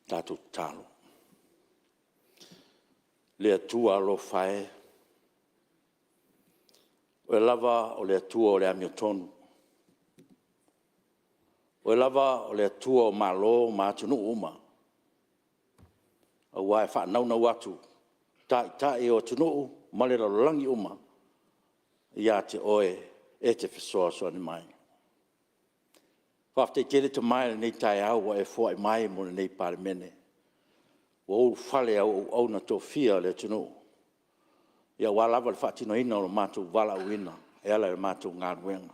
Tatou tatalo. Le Atua alofa e, o Oe lava o le Atua o le amiotonu, o Oe lava o le Atua o Malo ma atunuu uma, aua e faanaunau atu taitai o atunuu ma le lalolagi uma ia te Oe e te fesoasoani mai. Faafetai tele Tama i lenei taeao ua e foai mai mo lenei Palemene, ua ou ulufale i au auauna tofia a le atunuu, aua lava le faatinoina o lo matou valaauina e ala i le matou galuega.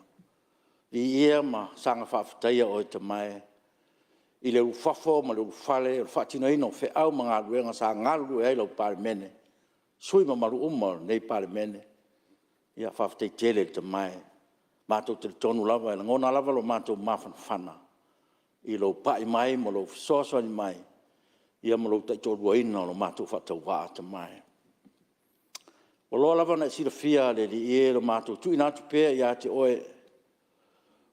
Viia ma saga faafetaia oe Tama e i le ulufafo ma le ulufale o le faatinoina o feau ma galuega sa galulue ai lau Palemene, sui usufono mamalu uma o lenei Palemene. Ia faafetai tele le Tama e. Matou te talitonu lava, e lagona lava lo matou mafanafana i lou pai mai ma lou fesoasoani mai, ia ma lou taitoaluaina o lo matou faatauvaa Tama e. Ua loa lava ona e silafia le Alii e lo matou tuuina atu pea ia te Oe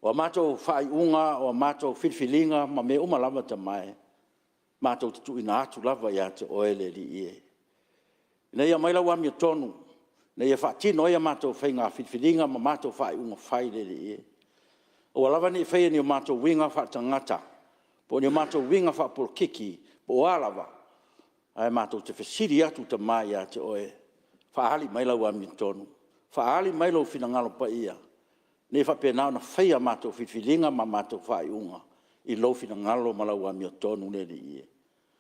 o a matou faaiuga o a matou filifiliga ma mea uma lava Tama e, matou te tuuina atu lava ia te Oe le Alii e, ina ia aumai lau amiotonu ina ia faatino ai a matou faiga filifiliga ma matou faaiuga fai le Alii e. Aua lava ne i faia i ni o matou uiga faaletagata po o ni o matou uiga faapolokiki po o a lava, ae matou te fesili atu Tama ia te Oe, faaali mai lau amiotonu, faaali mai lou finagalo paia, ina ia faapena ona faia a matou filifiliga ma a matou faaiuga i lou finagalo ma lau amiotonu le Alii e.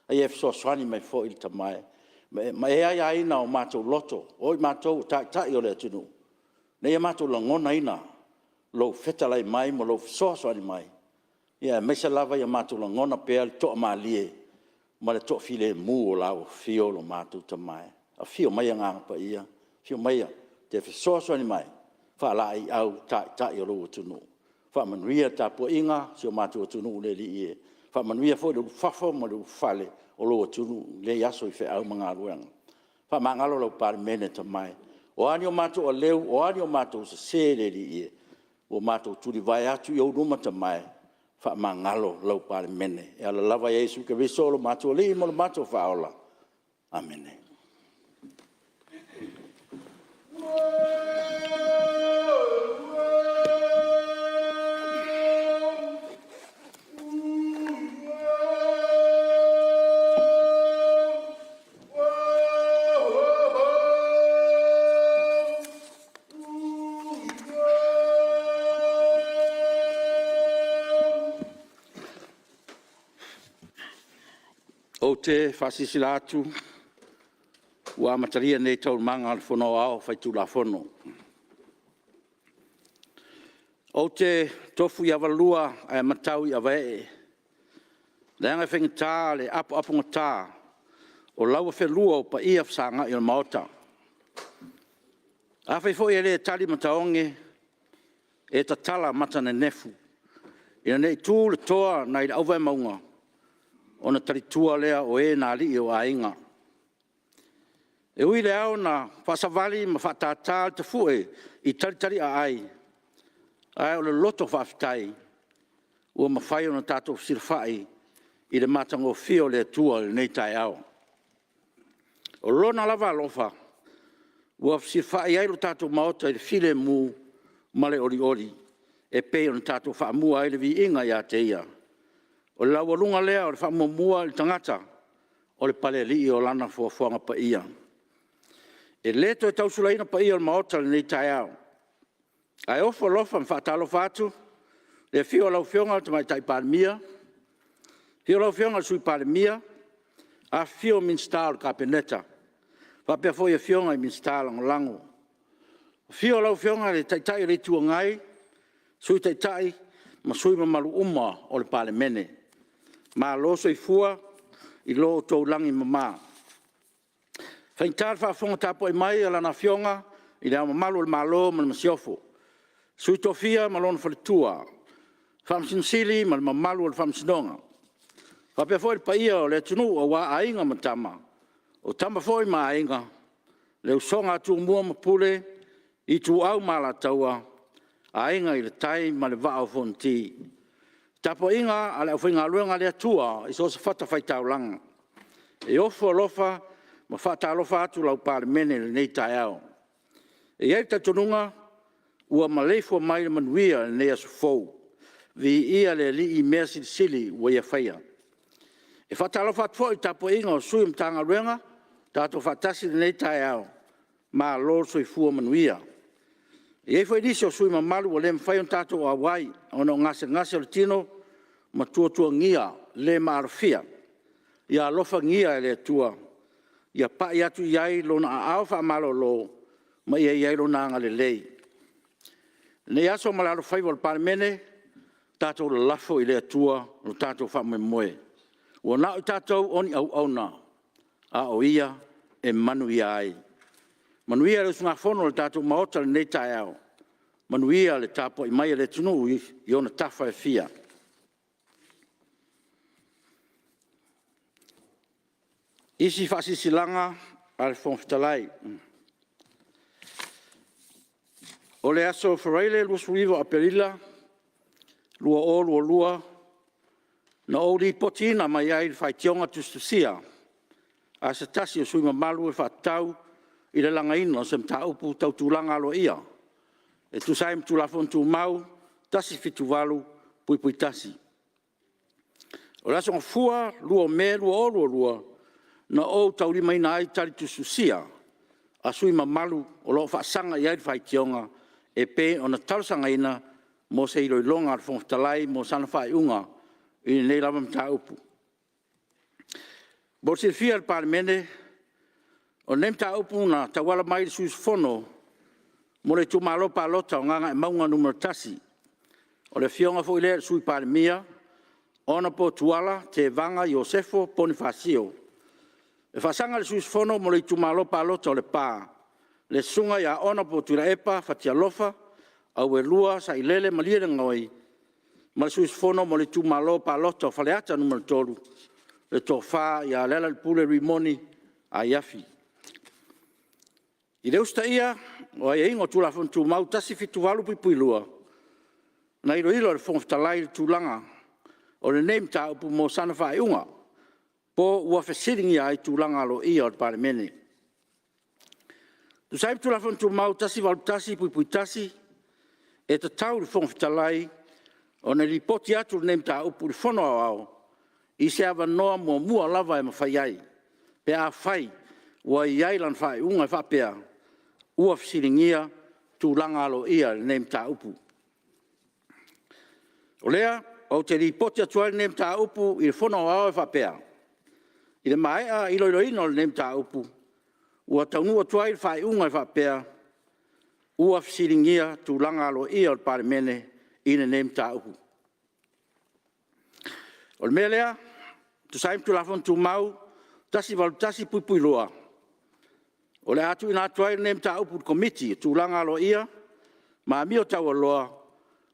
A ia e fesoasoani mai foi le Tama e ma e aiaina o matou loto, o i matou o Taitai o le atunuu, ina ia matou lagonaina lou fetalai mai ma lou fesoasoani mai, aemaise lava ia matou lagona pea le toamalie ma le toafilemu o la ua afio lo matou Tama e. Afio mai Agaga Paia, afio maia e te fesoasoani mai, faalaeiau Taitai o lou atunuu. Faamanuia le tapuaiga a si o matou atunuu le Alii e. Faamanuia foi i le ulufafo ma le ulufale o lou atunuu i lenei aso i feau ma galuega. Faamagalo lau Palemene Tama e. O a ni o matou aleu, o a ni o matou sese le Alii e, ua matou tulivae atu i ou luma Tama e, faamagalo lau Palemene, e ala lava ia Iesu Keriso o lo matou Alii ma lo matou Faaola. Amene. Ou te faasilasila atu ua amatalia nei Taualumaga a le Fono Aoao Faitulafono. Ou te tofu i Avalua ae matau i Avaee, leaga e faigata le apoapogata o lauafelua o paia fesagai o le Maota. Afai foi e le tali mataoge, e tatala matanenefu, ina ne i tu le toa nai le auvaemauga, ona talitua lea o e na alii o aiga. E ui i le ao na faasavali ma faatata le tafue i talitaliaai, ae o le loto faafetai ua mafai ona tatou fesilafai i le matagofie o le Atua i lenei taeao. O Lona lava alofa ua fesilafai ai lo tatou Maota i le filemu ma le olioli e pei ona tatou faamua ai le viiga ia te Ia. O le laualuga lea o le faamuamua i le tagata, o le Palealii o Lana foafoaga paia. E le toe tau sulaina paia o le Maota i lenei taeao, ae ofo alofa ma faatalofa atu i le afio o lau Afioga i le Tamaitai Palemia, afio lau Afioga i le Sui Palemia, afifio Minisita o le Kapeneta, faapea foi Afioga i Minisita Lagolago. Afio lau Afioga i le Taitai o le Itu Agai, Sui Taitai ma sui usufono mamalu uma o le Palemene. Malo le soifua i lo outou lagi e mama. E faigata le faafofoga tapuai mai a Lana Afioga i Le Ao Mamalu o le Malo ma le Masiofo, le Sui Tofia ma lona faletua, Faamasino Sili ma le mamalu o le Faamasinoga. E faapea foi le paia o le atunuu aua Aiga ma Tama, o Tama foi ma Aiga, le usoga a Tumua ma Pule, Ituau ma Alataua, Aiga i le Tai ma le Vaa o Fonoti. Le tapuaiga a le aufaigaluega a le Atua i so o se fatafaitaulaga, e ofo alofa ma faatalofa atu lau Palemene i lenei taeao. E i ai le talitonuga ua maleifua mai i le manuia i lenei aso fou, viia le Alii i mea silisili ua Ia faia. E faatalofa atu foi i le tapuaiga o Sui o Matagaluega ua tatou faatasi i lenei taeao, malo le soifua manuia. E i ai foi nisi o sui usufono mamalu ua le mafai ona tatou auai ona o gasegase o le tino ma tuatuagia le maalofia. Ia alofagia e le Atua ia pai atu i ai Lona aao faamalolo ma ia i ai Lona agalelei. I lenei aso ma le alofaiva o le Palemene, tatou lalafo i le Atua lo tatou faamoemoe, ua na o i tatou o ni auauna, a o Ia e manuia ai. Manuia le usugafono a le tatou Maota i lenei taeao, manuia le tapuai mai a le atunuu i ona tafa e fia. Faasilasilaga a le Fofoga Fetalai O le aso Faraile 29 o Aperila 2022, na ou lipotiina mai ai le faitioga tusitusia a se tasi o sui usufono mamalu e faatatau i le lagaina o se mataupu tau tulaga aloaia e tusa ai ma Tulafono Tumau 178(1). O le aso Gafua 2 o Me 2022, na ou taulimaina ai tali tusitusia a sui usufono mamalu o lo o faasaga i ai le faitioga e pei ona talosagaina mo se iloiloga a le Fofoga Fetalai mo sana faaiuga i lenei lava mataupu. Mo le silafia e le Palemene, o lenei mataupu na tauala mai i le sui usufono mo le itumalo palota o Gagaemauga 1, o le Afioga foi lea i le Sui Palemia, Hon Tuala Tevaga Iosefo Ponifasio. E faasaga i le sui usufono mo le itumalo palota o Lepa, le Susuga ia Hon Tuilaepa Fatialofa Auelua Sailele Malielegaoi ma le sui usufono mo le itumalo palota o Faleata 3, le Tofa ia Lealailepule Rimoni Aiafi. I le usitaia o aiaiga o Tulafono Tumau 178(2), na iloilo e le Fofoga Fetalai le tulaga o lenei mataupu mo sana faaiuga, po ua fesiligia ai tulaga aloaia o le Palemene. E tusa ai ma Tulafono Tumau 181(1), e tatau i le Fofoga Fetalai ona lipoti atu lenei mataupu i le Fono Aoao i se avanoa muamua lava e mafai ai, pe afai ua i ai lana faaiuga e faapea, ua fesiligia tulaga aloaia i lenei mataupu. O lea ou te lipoti atu ai lenei mataupu i le Fono Aoao e faapea, i le maea iloiloina o lenei mataupu, ua taunuu atu ai i le faaiuga e faapea, ua fesiligia tulaga aloaia o le Palemene i lenei mataupu. O le mea lea, e tusa ai ma Tulafono Tumau 181(2), o le a tuuina atu ai lenei mataupu i le Komiti o Tulaga Aloaia ma Amio Taualoa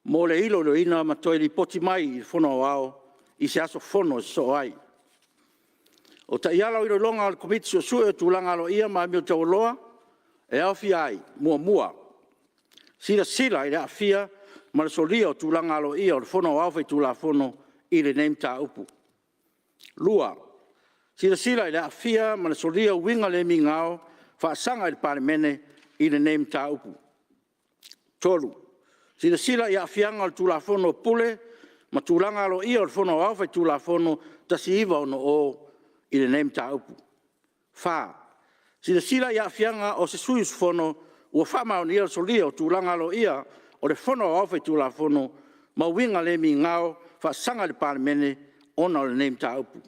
mo le iloiloina ma toe lipoti mai i le Fono Aoao i se aso Fono e sosoo ai. O taiala o iloiloga a le Komiti Suesue o Tulaga Aloaia ma Amio Taualoa e aofia ai: 1. Silasila i le aafia ma le solia o tulaga aloaia o le Fono Aoao Faitulafono i lenei mataupu. 2. Silasila i le aafia ma le solia o uiga le migao faasaga i le Palemene i lenei mataupu. 3. Silasila i aafiaga o le Tulafono o Pule ma Tulaga Aloaia o le Fono Aoao Faitulafono 1960 i lenei mataupu. 4. Silasila i aafiaga o se sui usufono ua faamaonia le solia o tulaga aloaia o le Fono Aoao Faitulafono ma uiga le migao faasaga i le Palemene ona o lenei mataupu.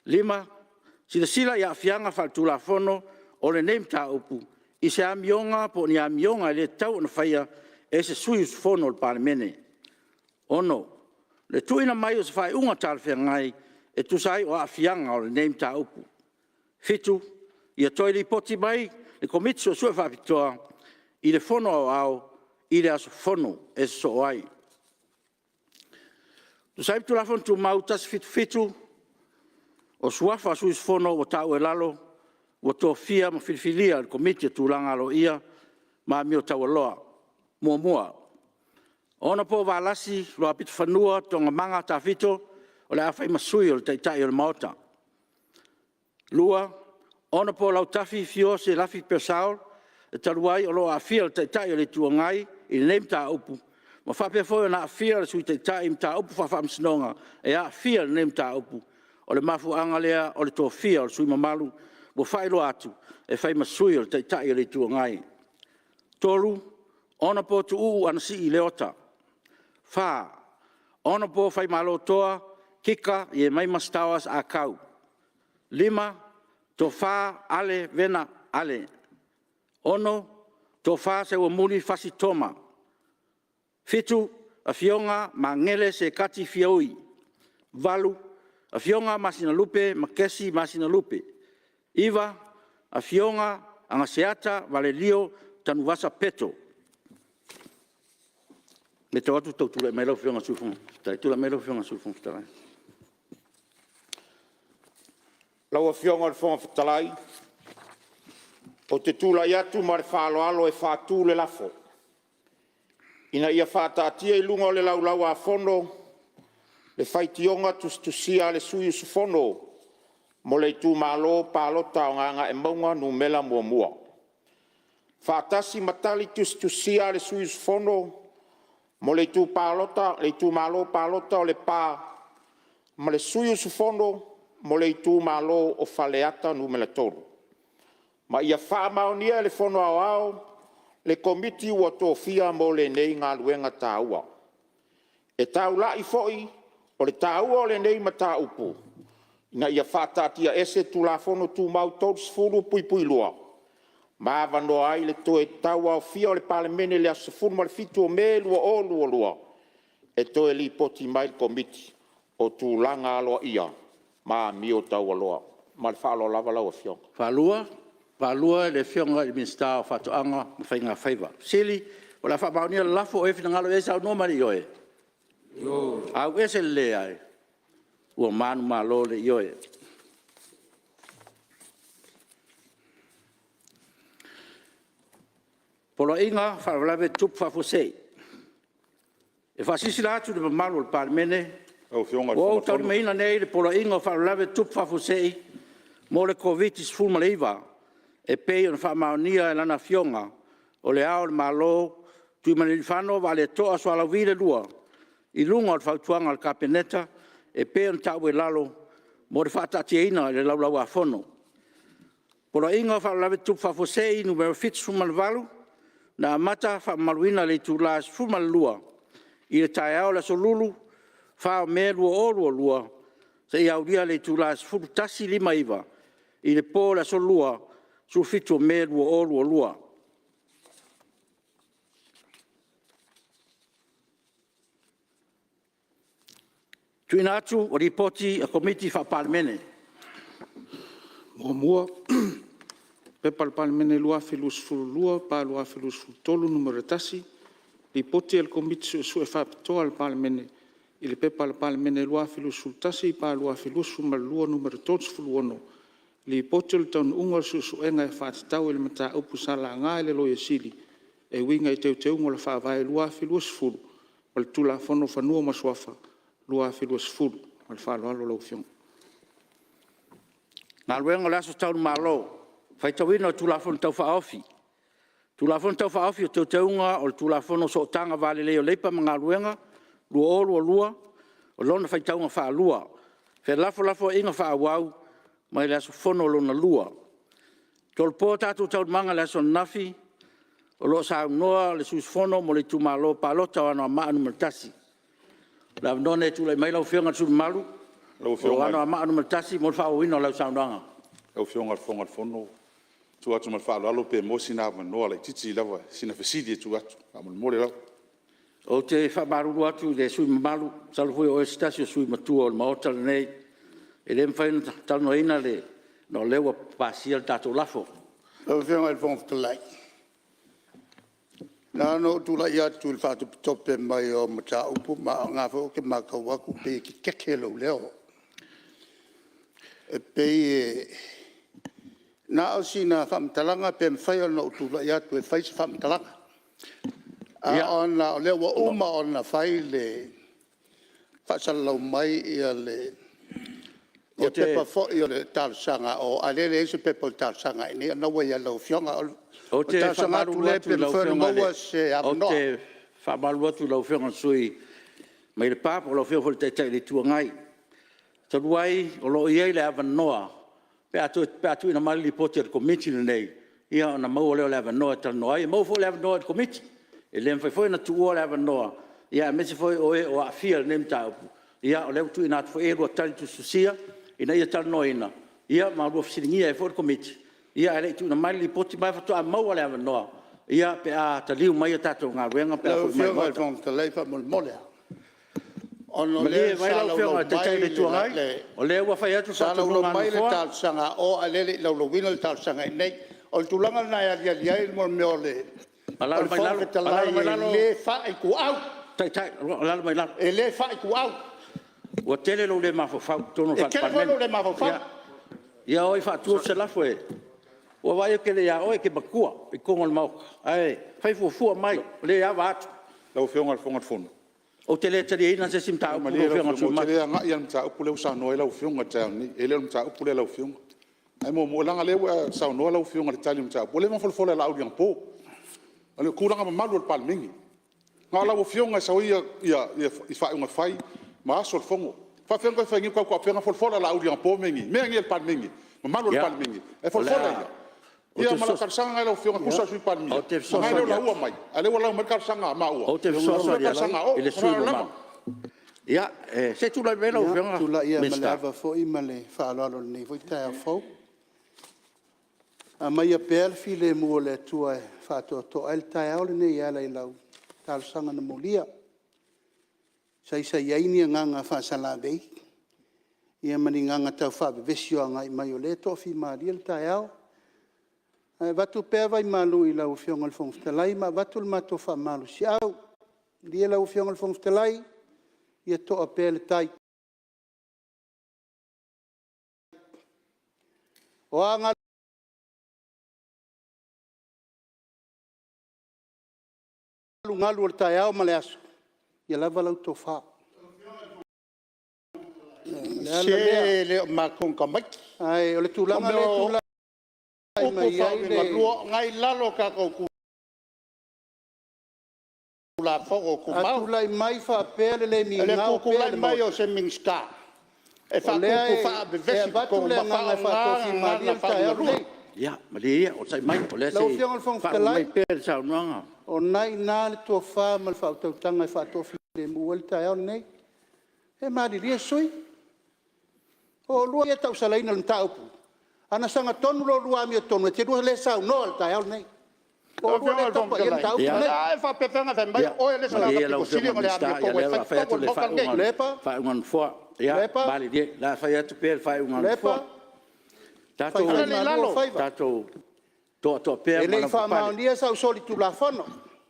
5. Silasila i aafiaga faaletulafono o lenei mataupu i se amioga po o ni amioga e le tatau ona faia e se sui usufono o le Palemene. 6. Le tuuina mai o se faaiuga talafeagai e tusa ai o aafiaga o lenei mataupu. 7. Ia toe lipoti mai le Komiti Suesue Faapitoa i le Fono Aoao i le aso Fono e sosoo ai. Tusa ai ma Tulafono Tumau 177, o suafa o sui usufono ua taua i lalo ua tofia ma filifilia e le Komiti o Tulaga Aloaia ma Amio Taualoa: 1. Hon Valasi Luapitofanua Toogamaga Tafito o le a fai ma sui o le Taitai o le Maota. 2. Hon Lautafi Fio Selafi Purcell, e talu ai o lo o aafia le Taitai o le Itu Agai i lenei mataupu ma faapea foi ona aafia le Sui Taitai i mataupu faafaamasinoga e aafia i lenei mataupu, o le mafuaaga lea o le tofia o le sui usufono mamalu ua faailoa atu, e fai ma sui o le Taitai o le Itu Agai. 3. Hon Tuuu Anasii Leota. 4. Hon Faimalotoa Kika Iemaima Stowers Ah Kau. 5. Tofa Ale Vena Ale. 6. Tofa Seuamuli Fasi Toma. 7. Afioga Magele Sekati Fiaui. 8. Afioga Masinalupe Makesi Masinalupe. 9. Afioga Agaseata Valelio Tanuvasa Peto. E matau atu ua tau tulai mai lau Afioga i le Sui Fofoga Fetalai. Tulai mai lau Afioga i le Sui Fofoga Fetalai. Lau Afioga i le Fofoga Fetalai, ou te tulai atu ma le faaaloalo e faatu le lafo, Ina ia faataatia i luga o le Laulau-a-Fono le faitioga tusitusia a le sui usufono mo le Itumalo Palota o Gagaemauga Nu.1, faatasi ma tali tusitusia a le sui usufono mo le Itumalo Palota o Lepa ma le sui usufono mo le Itumalo Faleata Nu.3, ma ia faamaonia e le Fono Aoao le Komiti ua tofia mo lenei galuega taua. E taula'i foi o le taua o lenei mataupu ina ia faataatiaese Tulafono Tumau 30(2) ma avanoa ai le toe tauaofia o le Palemene i le aso 17 o Me 2022 e toe lipoti mai ai le Komiti o Tulaga Aloaia ma Amio Taualoa. Ma le faaaloalo lava lau Afioga. E faatu le lafo e le Minisita o Faatoaga ma Faiga Faiva. O le a faamaonia le lafo. O ai e finagalo i ai saunoa mai i le ioe. Ioe. Ua manumalo le Ioe. E faasilasila atu i le mamalu o le Palemene Lau Afioga i le ua ou Fofoga Fetalai… taulimaina nei le Poloaiga o Faalavelave Tutupu Faafuasei mo le Koviti-19, e pei ona faamaonia e Lana Afioga, O Le Ao o le Malo, Tuimalealiifano Vaaleto'a Sualauvi II, i luga o le Fautuaga a le Kapeneta e pei ona taua i lalo mo le faataatiaina i le Laulau-a-Fono. Poloaiga o Faalavelave Tutupu Faafuasei Numera 78, na amata faamamaluina i le itula e 12:00 i le taeao o le Aso Lulu, 4 o Me 2022, seia aulia le itula e 11:59 i le po o le Aso Lua, 17 o Me 2022. TUUINA ATU o Lipoti a Komiti Faa-Palemene. 1. P.P.2022/2023 Nu.1, Lipoti a le Komiti Suesue Faapitoa a le Palemene i le P.P.2021/2022 Nu.36, Lipoti o le Taunuuga o le Suesuega e faatatau i le Mataupu sa laga e le Loia Sili e uiga i Teuteuga o le Faavae 2020 ma le Tulafono o Fanua ma Suafa 2020. Ma le faaaloalo lau Afioga. Galuega o le Aso Tau i le Malo, Faitauina o Tulafono Tau Faaofi. Tulafono Tau Faaofi o Teuteuga o le Tulafono o Sootaga Va Lelei o Leipa ma Galuega 2022, lona faitauga faalua. Felafolafoaiga faaauau mai le aso fono lona lua. E tolopo a tatou Taualumaga i le aso ananafi, o lo o saunoa le sui usufono mo le itumalo palota o Anoamaa 1. O le avanoa lenei e tulai mai ai lau Afioga i le sui usufono mamalu mo Anoamaa 1 mo le faaauauina o lau saunoaga. Lau Afioga i le Fofoga o le Fono, e tu atu ma le faaaloalo pe maua sina avanoa laitiiti lava i sina fesili e tuu atu faamolemole lava. Ou te faamalulu atu i le sui usufono mamalu, masalo foi o oe o se tasi o sui usufono matua o le Maota lenei, e le mafai ona talanoaina ona o lea ua pasia le tatou lafo. Lau Afioga i le Fofoga Fetalai, Na ona ou tulai atu i le faatopetope mai o au mataupu ma o lena foi ou te matau atu e pei e tetete lou leo. E pei e… na o sina faamatalaga pe mafai ona ou tulai atu e fai se faamatalaga. Ae ona o lea ua uma ona fai le faasalalau mai pepa foi o le talosaga a o, a o lea e leai se pepa o le talosaga a i inei a o lena ua ia lau Afioga. O Ou le te talosaga atu faamalulu lea atu pe i lau mafai ona Afioga i le… maua se Ou avanoa. te faamalulu atu i lau Afioga i le sui usufono mai Lepa po o lau Afioga foi i le Taitai o le Itu Agai. Talu ai o lo o i ai le avanoa pe a tuuina mai le Lipoti a le Komiti lenei, ona maua lea o le avanoa e talanoa ai. E maua foi le avanoa i le Komiti. E le mafai foi ona tuua le avanoa, aemaise foi o e o aafia i lenei mataupu. Ia o lea ua tuuina atu foi i ai a oulua tali tusitusia ina ia talanoaina ma oulua fesiligia ai foi le Komiti a o le i tuuina mai le Lipoti. Ma e faatoa maua le avanoa pe a taliu mai a tatou galuega pe a Lau foi mai le Afioga i le Maota. Fofoga Fetalai faamolemole lava, ona o Malie lea mai sa lau laulau Afioga i le Taitai o le mai Itu Agai, o lea ua fai atu le sa faatonuga laulau a le mai le Nofoa. talosaga a o, a o lea e le i laulauina le talosaga i inei. O le tulaga lena e aliali ai le mea o le Alaala mai Fofoga lalo, Fetalai alaala mai e lalo le faaituau, Taitai, alaala mai lalo. e le faaituau. Ua tele lou le mafaufau i totonu o le E tele foi Palemene. lou le mafaufau. Ia o e faatu se lafo, ua ou vaai atu e le ia oe, e te matua i totonu o le Maota, ae fai fuafua mai, o lea e ava atu. Lau Afioga i le Fofoga Fetalai… Ou te le taliaina se isi mataupu Ia lau malie lau Afioga i le sui Afioga, ou te usufono mamalu. le agai lava i le mataupu lea ua saunoa i ai lau Afioga i le taeao nei. E le o le mataupu lea a lau Afioga. Ae muamua, leaga o lea ua e saunoa lau Afioga i le tali o le mataupu ua leva ona folafola e Laauli anapo. O le tulaga mamalu o le Palemene, na o lau Afioga e sau ai faaiuga fai ma aso o le Fono. E faapefea ona toe fai nei ma tautuaupega folafola e Laauli anapo mea nei, mea nei o le Palemene, mamalu o le Ia, Palemene, e o le folafola a… ia? Ou te Ia ma lau talosaga lena i lau Afioga e tusa o le Sui Palemia, Ou te leaga e le o fesoasoani atu laua mai, a o lea ua lau mai le talosaga a maua, Ou te e fesoasoani le atu talosaga a o. i le Ma le sui faaaloalo usufono lava. mamalu. Ia, se i tulai mai lau Ia, Afioga e i le tulai lava ma le Minisita. ava foi ma le faaaloalo i lenei foi taeao fou. Aumaia pea le filemu o le Atua e faatoatoa ai le taeao lenei e ala i lau talosaga na molia, saisai ai ni agaga faasalavei ma ni agaga taufaavevesi o agai mai o lea e toafimalie le taeao. Ae avatu pea vai malu i lau Afioga i le Fofoga Fetalai ma avatu le matou faamalosiau. Malie lau Afioga i le Fofoga Fetalai, ia toa pea le tai. O a galugalu o le taeao ma le aso, ia lava lau tofa. O le ala Se lea. e le o matou ni tamaiti. Ae o le O tulaga mea lea e o tulai upu mai ai le… faauigalua, o lena e i lalo o tatou Tulafono A Tumau. tulai mai faapea le le O le migao pea i tutulai le mai o Maota, se Minisita e o lea faatupu e faavevesi i avatu totonu le ma agaga e faaaoga faatoafimalie gagana le taeao faauigalua. lenei. Ia, malie ia onosai mai o lea se Lau i Afioga i le Fofoga faauma mai Fetalai, pea le saunoaga. o lena e i ina le tofa ma le faautautaga e faatoafilemu ai le taeao lenei. Se malilie sui usufono, o oulua ia e tausalaina i le mataupu, a na sagatonu la oulua amiotonu, e te lua le saunoa i le taeao lenei. O Lau oulua Afioga lea i e le tapa Fofoga i ai le Fetalai, mataupu Ia, o le lenei. a e faapefea ona e fai mai o oe le isi tagata malie aupito lau sili Afioga i ona le le Minisita, o amiotonu e lea o fai le a i fai totonu atu o le le Maota faaiuga lenei? Tuilaepa, a le Nofoa. Ia, Tuilaepa, malilie o le a fai atu pea le faaiuga a le Tuilaepa, Nofoa. Tatou Ale i faifaimalu lalo! ou faiva, toatoa pea e ma le i lavapapale. faamaonia sau solitulafono.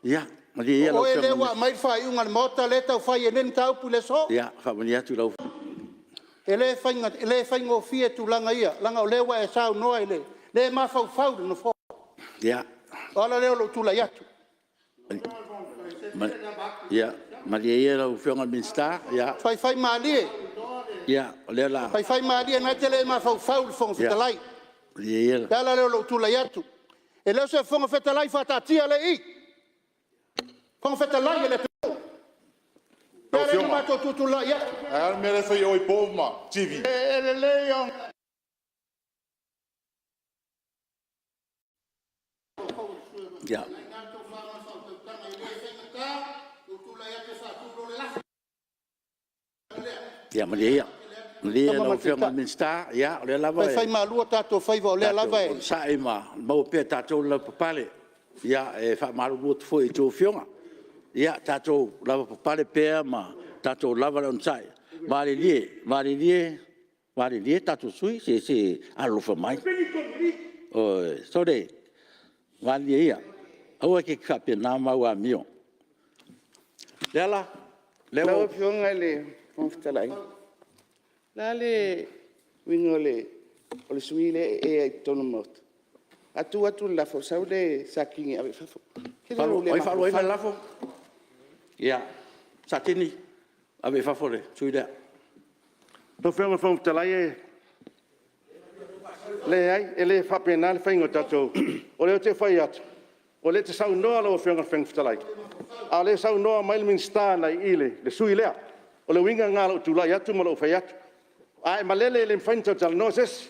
Ia, malie ia O lau oe Afioga lea i le ua aumai le faaiuga a le Maota lea e tau fai ai nei le mataupu i le aso. Ia, faamalie atu i lau E le faigofie tulaga ia, leaga o lea ua e saunoa i le le mafaufau i le Nofoa. Ia, O le ala lea o lou tulai atu. Malie ia lau Afioga i le Minisita, Faifaimalie, o lea o le a… faifaimalie o lena e te le mafaufau i le Fofoga Fetalai. Malie ia… O le ala lea o lou tulai atu. E le o se Fofoga Fetalai faataatia lea e i i, o le Fofoga Fetalai o le atunuu. O Lau lea na Afioga, matou tutulai ai. ae a le mea la e fai e oe i po ma TV? E lelei ona… Ia, malie ia lau Afioga i le Minisita, o lea lava e… Faifaimalu o tatou faiva o lea lava Tatou e… onosai ma maua pea e tatou le lavapapale. E faamalulu atu foi i a outou afioga, ia tatou lavapapale pea ma tatou lava le onosai. Malilie, malilie tatou sui usufono, se i alolofa mai. Ioe, sole, malilie ia. Aua e te faapena ma au amio. Leala. Lau Afioga i le Fofoga Fetalai, o le a le uiga o le sui usufono lea e ea i totonu o le Maota? A tuu atu i le lafo, sau le Satini e ave i fafo. O ai e faaluaina le lafo? Ia Satini, ave i fafo le sui usufono lea. Lau Afioga i le Fofoga Fetalai, e leai e le faapena le faiga o tatou… O lea ou te fai atu, o lea e te saunoa lau Afioga i le Fofoga Fetalai, a o lea e saunoa mai le Minisita agai i le sui usufono lea. O le uiga lena o lou tulai atu ma lou fai atu. A e malele e le mafai ona talatalanoa se isi.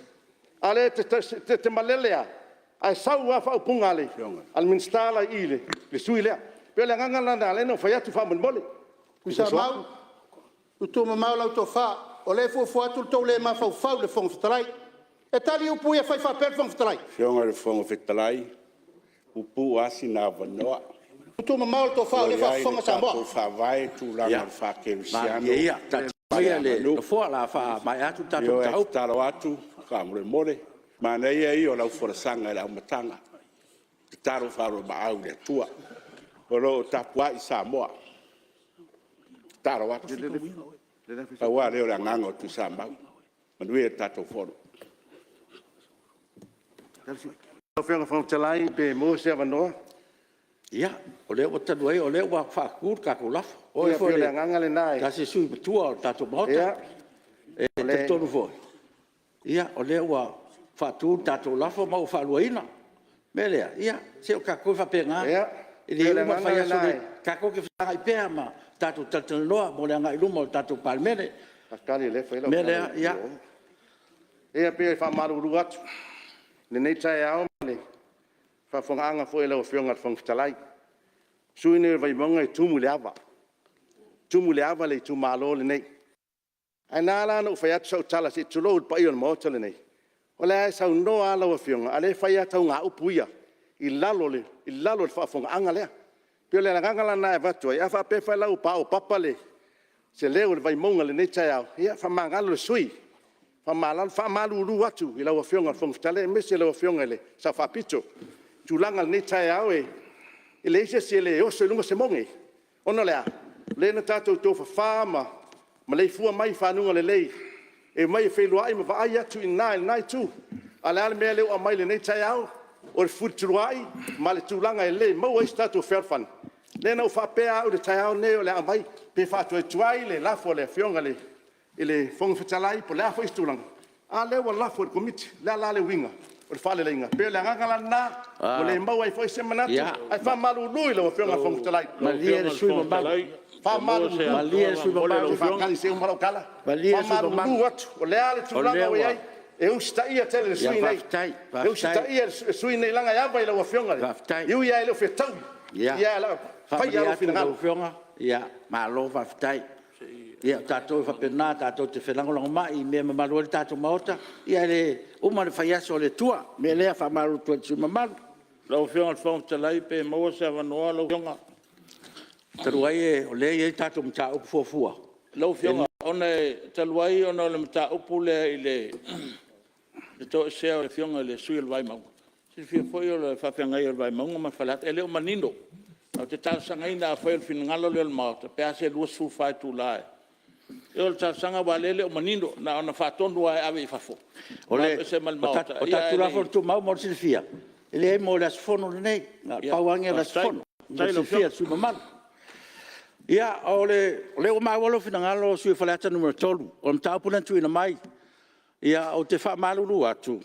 A o lea e te malele lava, ae sau lava faaupuga a le Minisita la i i le sui usufono lea. E pei o le agaga lena na ala ai ona ou fai atu faamolemole. Tuisamau, tuutuumamao lau tofa, o lea e fuafua atu le tou le mafaufau i le Fofoga Fetalai. E tali upu ia e fai faapea le Fofoga Fetalai? Lau Afioga i le Fofoga Fetalai, e puupuu lava sina avanoa. Tuutuumamao le tofa o O lea e lo o i ai faafofoga le Samoa. tatou Faavae i tulaga o le faakerisiano Malilie ia, taatia maia le ma le Nofoa o le a faamaea atu le tatou faaleaganuu. Ioe, e mataupu. tatalo atu faamolemole, manaia ia o lau folasaga i le amataga, tatalo faaoloolomaau i le Atua. O lo o tapuai Samoa. Tatalo atu, pau lava lea o le agaga o Tuisamau. Manuia le tatou Fono. Lau Afioga i le Fofoga Fetalai pe maua se avanoa? Ia, o lea ua talu ai o lea ua faatu le tatou lafo. O oe Ia foi pei o o le agaga lena se tasi o sui usufono matua o le tatou Maota. E talitonu foi o lea ua faatu le tatou lafo ma ua faaluaina. O le mea lea, ia se o tatou e faapena. E E pei o le le uma le agaga fai aso o lena le a tatou te fesagai pea ma tatou talatalanoa mo le agai i luma o le tatou Palemene. O le mea lea, ia… Ia pei e faamalulu atu i lenei taeao ma le faafofogaaga foi a lau Afioga i le Fofoga Fetalai. O le sui usufono lenei o Vaimauga e tumu i le ava, e tumu i le ava le itumalo lenei. Ae na ala ona ou fai atu sau tala se i tulou le paia o le Maota lenei, o lea e saunoa lava lau Afioga, a o lea e fai lava taugaupu ia i lalo o le faafofogaaga lea. E pei o le agaga lena e avatu ai, a faapea foi la ua paopapa se leo o le Vaimauga i lenei taeao, ia faamagalo le sui usufono. E faamalulu atu i lau Afioga i le Fofoga Fetalai aemaise lau Afioga i le Sao Faapito. O le tulaga i lenei taeao, e leai se isi e le oso i luga se moge, ona o le a? O lea na tatou tofafa ma maleifua mai i fanuga lelei, e omai e feiloai ma vaai atu i ina i lena itu. A o le a le mea lea ua aumai i lenei taeao? O le fefulituaa'i ma le tulaga e le maua ai se tatou fealofani. Lea na ou faapea lava au i le taeao lenei o le a aumai, pe faatuatuai le lafo a le Afioga i le Fofoga Fetalai po o le a foi se tulaga, a lea ua lafo e le Komiti. O le a la le uiga o le faaleleiga? E pei o le agaga la lena ua le maua ai foi se manatu, ae faamalulu i lau Afioga i le Fofoga Fetalai. Malie le sui usufono mamalu. Faamalulu, se i uma lau tala. Faamalulu atu, o le a le tulaga ua i ai, e usitaia tele e le sui usufono lenei, e usitaia e le sui usufono lenei leaga e ava i lau Afioga, e ui lava e le o fetaui, ae o le a fai lava lou Faamalie atu i finagalo. lau Afioga, malo faafetai. Ia o tatou e faapena, tatou te felagolagomai i mea e mamalu ai le tatou Maota, ae le uma le fai aso a le Atua. O le mea lea e faamalulu atu ai i le sui usufono mamalu. Lau Afioga i le Fofoga Fetalai pe maua se avanoa lau Afioga? Talu ai o lea e i ai le tatou mataupu fuafua. Lau Afioga, e talu ai ona o le mataupu lea i le toesea o le Afioga i le sui usufono o le Vaimauga, silafia foi o le faafeagai o le Vaimauga ma Faleata, e le o manino. Ae ou te talosagaina afai o le finagalo lea o le Maota, pe a se 24 itula. O le talosaga aua o lea e le o manino, na ona faatonu lava e ave i fafo, aveese mai le Maota. O tatou Tulafono Tumau mo le silafia, e leai mo le aso Fono lenei, na o le pau lava lenei o le aso Fono mo le silafia e le sui usufono mamalu. Ia, o lea ua maua lou finagalo le sui usufono mo Faleata 3, o le mataupu lea na tuuina mai. Ou te faamalulu atu,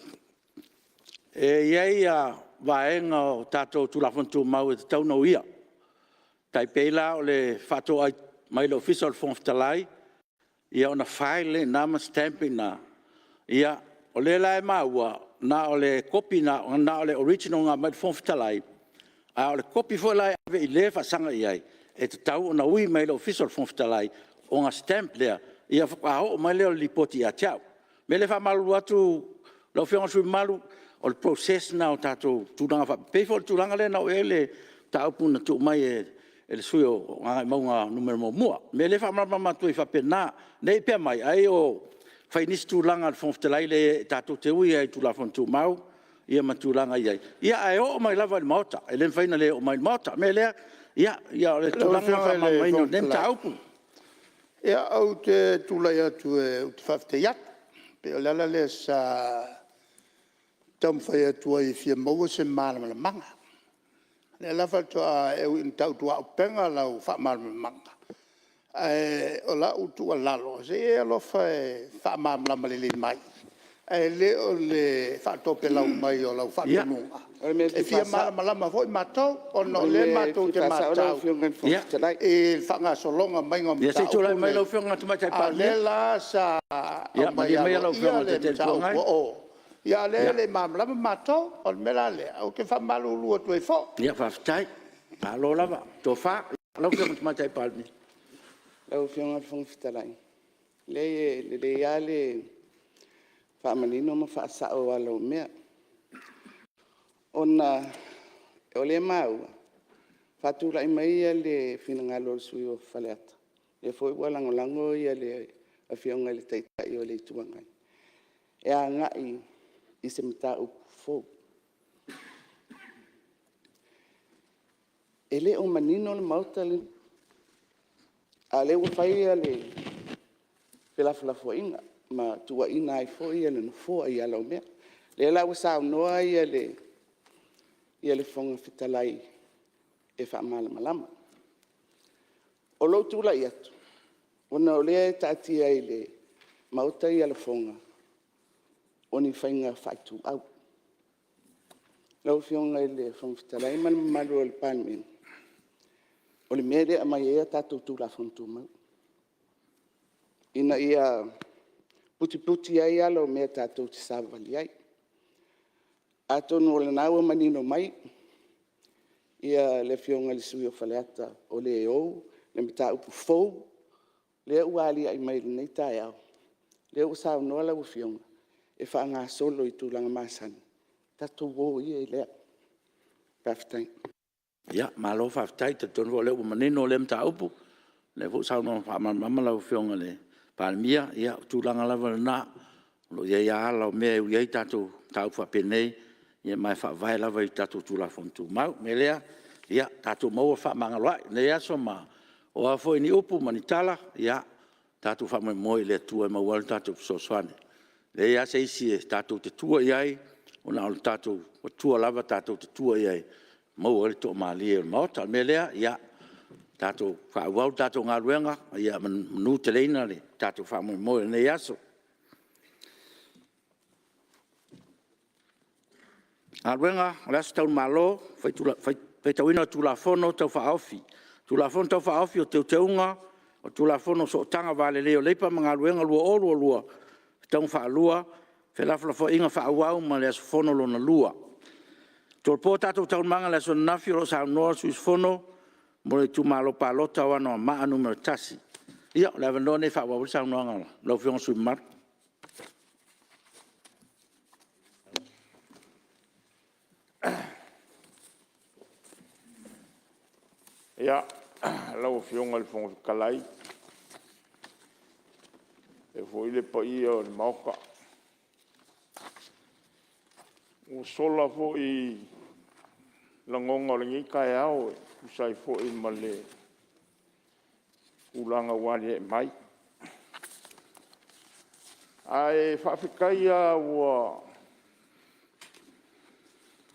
e i ai vaega o tatou Tulafono Tumau e tatau ona uia, e tai pei la o le faatoai mai i le Ofisa o le Fofoga Fetalai, ona file lea i ina ma stamp i ina. Ia, o lea la e maua, na o le kopi na o le original na aumai i le Fofoga Fetalai, a o le kopi foi la e ave i le e faasaga i ai, e tatau ona ui mai le Ofisa o le Fofoga Fetalai ona stamp lea, ona faatoa oo mai lea o le lipoti ia te au. O le mea lea e faamalulu atu lau Afioga i le sui usufono mamalu, o le process lena o tatou tulaga faapea, e pei foi o le tulaga lea na oo i ai le mataupu na tuu mai e le sui usufono mo Gagaemauga 1. O le mea lea e faamalamalama atu ai faapena, ne i pea mai ai o fai nisi tulaga a le Fofoga Fetalai. E leai, tatou te ui lava i Tulafono Tumau ma tulaga e i ai, ae oo mai lava i le Maota. E le mafai ona le oo mai i le Maota. O le mea lea, ia o le tulaga lena o le faamalamalamaina o lenei mataupu. Ia, ou te tulai atu ou te faafetai atu. E pei o le ala lea sa taumafai atu ai e fia maua se malamalamaaga. O lea la faatoa… e ui ina tautuaupega lau faamalamalamaga, ae o lau tuualalo, se i e alofa e faamalamalama lelei mai, ae le o le faatopelau mai o lau faatonuga. O le mea e E fia fia faasao malamalama foi matou, ona o o le lea mea e matou fia te faasao lau matau Afioga i le Fofoga Fetalai. i le faagasologa mai o Ia se i mataupu tulai mai nei, lau Afioga i le Tamaitai a o Palemia. lea la sa Ia aumai malie maia lau aloaia Afioga i le le Taitai o le Itu mataupu Agai. a o, a o lea e le i malamalama matou. O le mea la lea ou te faamalulu atu ai foi. Ia faafetai, malo lava le tofa. Lau Afioga i le Tamaitai Palemia. Lau Afioga i le Fofoga Fetalai, leai e lelei lava le faamanino ma faasao o ala o mea, ona o lea e maua, faatulai mai le finagalo o le sui usufono mo Faleata, lea foi ua lagolago le Afioga i le Taitai o le Itu Agai, e agai i se mataupu fou. E le o manino le Maota lenei, a o lea ua fai le felafolafoaiga ma tuuaia ai foi le Nofoa i ala o mea. O lea la ua saunoa le Fofoga Fetalai e faamalamalama. O lou tulai atu, ona o lea e taatia i le Maota lafoga o ni faiga faaituau. Lau Afioga i le Fofoga Fetalai ma le mamalu o le Palemene, o le mea lea e aumai ai a tatou Tulafono Tumau, ina ia putiputi ai ala o mea tatou te savavali ai. Atonu o lena ua manino mai le Afioga i le sui usufono mo Faleata o le e ou le mataupu fou lea ua aliae mai i lenei taeao, lea ua saunoa lau Afioga e faagasolo i tulaga masani, tatou o ia i lea. Faafetai. Malo faafetai. E talitonu foi o lea ua manino lea mataupu, o lea foi ua saunoa faamalamalama lau Afioga i le Palemia. Ia o tulaga lava lena, o lo o i ai lava ala o mea e ui ai tatou mataupu faapenei, ma e faavae lava i tatou Tulafono Tumau. O le mea lea, ia tatou maua le fefaamagaloai i lenei aso, ma o a foi ni upu ma ni tala, ia tatou faamoemoe i le Atua e maua ai lo tatou fesoasoani. E leai lava se isi tatou te tua i ai, ua na o le tatou Atua lava tatou te tua i ai e maua ai le toamalie o le Maota. O le mea lea, ia tatou faaauau le tatou galuega, ia manuteleina le tatou faamoemoe i lenei aso. E Taualumaga o le Faitauina o Tulafono Tau Faaofi Tulafono Tau Faaofi o Teuteuga o le Tulafono o Sootaga Va Lelei o Leipa ma Galuega 2022, Faitauga Faalua, felafolafoaiga faaauau ma le aso fono lona lua. E tolopo a tatou Taualumaga i le aso ananafi o lo o saunoa le sui usufono mo le itumalo palota o Anoamaa 1. Ia, o le avanoa lenei e faaauau ai le saunoaga a lau Afioga i le sui usufono mamalu. Ia, lau Afioga i le Fofoga Fetalai, faapea foi le paia o le Maota, ua sola foi lagona o lenei taeao e tusa ai foi ma le tulaga ua aliae mai. Ae faafetai lava ua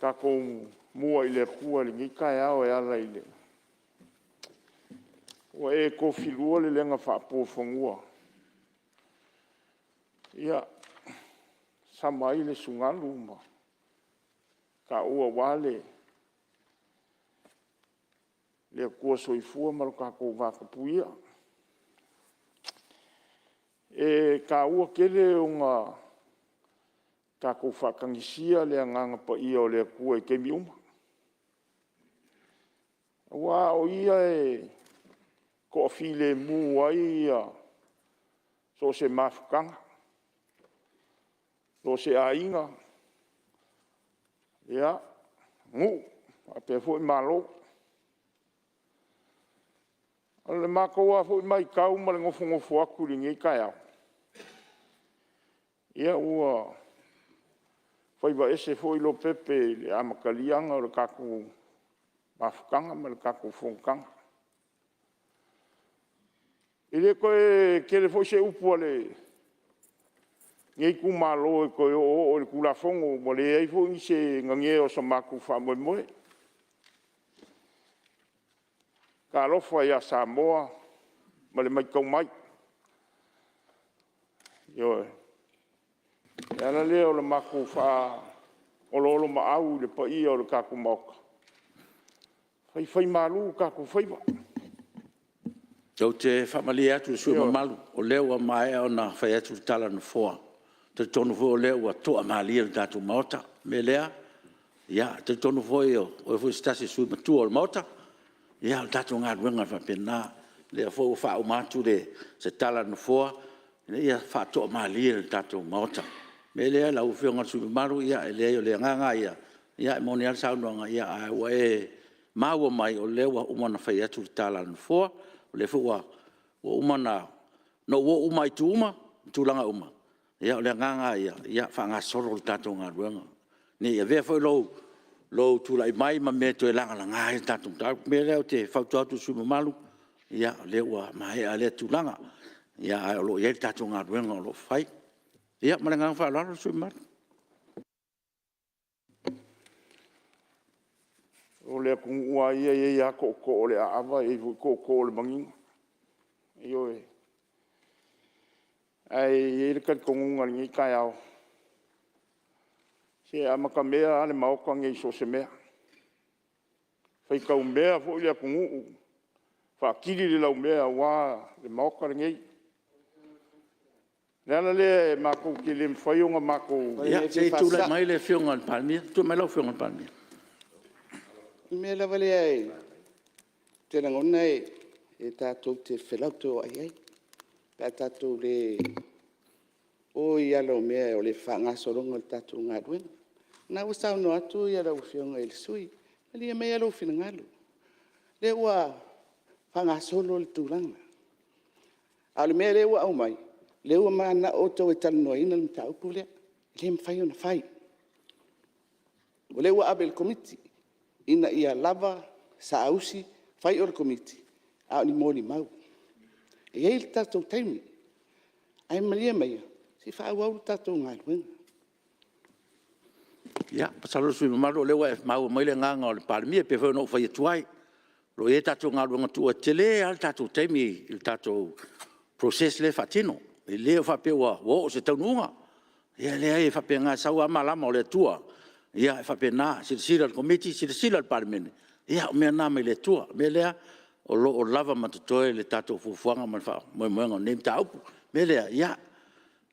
tatou mua i le Atua i lenei taeao e ala i le… Ua e tofilua le lega faapuafanua e sama ai le sugalu ma taua aua le Atua Soifua ma lo tatou vatapuia. E taua tele ona tatou faatagisia le Agaga Paia o le Atua i taimi uma, aua o Ia e toafilemu ai so o se mafutaga, so o se aiga, nuu faapea foi Malo. O le matou lava foi matau ma le nofonofo atu i lenei taeao, ia ua faiva ese foi Lopepe i le amatalia o le tatou mafutaga ma le tatou fonotaga. E le toe tele foi se upu a lenei itumalo e toe oooo i le Tulafono ua leai foi se nanea o se matou faamoemoe. Talofa ia Samoa ma le matau mai, ioe. O le ala lea o le matou faaoloolomaau i le paia o le tatou Maota, faifaimalu o tatou faiva. Ou te faamalie atu i le sui usufono mamalu, o lea ua maea ona fai atu le tala a le Nofoa. E talitonu foi o lea ua toamalie le tatou Maota. O le mea lea, e talitonu foi o oe foi o se tasi o sui usufono matua o le Maota. Ia o le tatou galuega e faapena. O lea foi ua faauma atu se tala a le Nofoa ina ia faatoamalie le tatou Maota. O le mea lea lau Afioga i le sui usufono mamalu, e leai o le agaga lava ia, e moni lava le saunoaga, ae ua e maua mai, o lea ua uma ona fai atu le tala a le Nofoa. O lea foi ua uma ona ou oo uma lava i itu uma ma tulaga uma. Ia o le agaga lava ia, ia faagasolo le tatou galuega, ne i avea foi lou tulai mai ma mea e toe lagalaga ai le tatou mataupu. O le mea lea ou te fautua atu ai i le sui usufono mamalu, ia o lea ua maea lea tulaga, ae o lo o i ai le tatou galuega o lo o fai. Ia ma le agaga faaaloalo le sui usufono mamalu. O le atunuu lava ia e i ai lava tootoo o le aava e i ai foi tootoo o le manino. Ioe. Ae i ai le talitonuga i lenei taeao, se e amatamea lava le Maota lenei i so o se mea. E faitaumea foi le atunuu, faatili le laumea aua le Maota lenei. O le ala lea matou te le mafai ona matou… Ia se i tulai mai lau Afioga i le Palemia. O le mea lava lea ou te lagona e tatou te felautoai ai pe a tatou le o i ala o mea o le faagasologa o le tatou galuega. O lena ua saunoa atu lau Afioga i le sui usufono, malie maia lou finagalo, o lea ua faagasolo le tulaga. A o le mea lea ua aumai, o lea ua mananao outou e talanoaina le mataupu lea. E le mafai ona fai. O lea ua ave i le Komiti ina ia lava saausi fai o le Komiti, a o ni molimau. E i ai le tatou taimi, ae malie maia se i faaauau le tatou galuega. Ia, masalo le sui usufono mamalu o lea ua e maua mai le agaga o le Palemia e pei foi ona ou fai atu ai, o lo o i ai tatou galuega tuua, e tele lava le tatou taimi i le tatou process lea e faatino. E le faapea ua oo i se taunuuga. Ia e leai e faapena, e sau lava malama o le Atua, e faapena. Silasila i le Komiti, silasila i le Palemene, ia o mea na mai le Atua. O le mea lea, o lo o lava ma totoe le tatou fuafuaga ma le faamoemoega o lenei mataupu. O le mea lea, ia,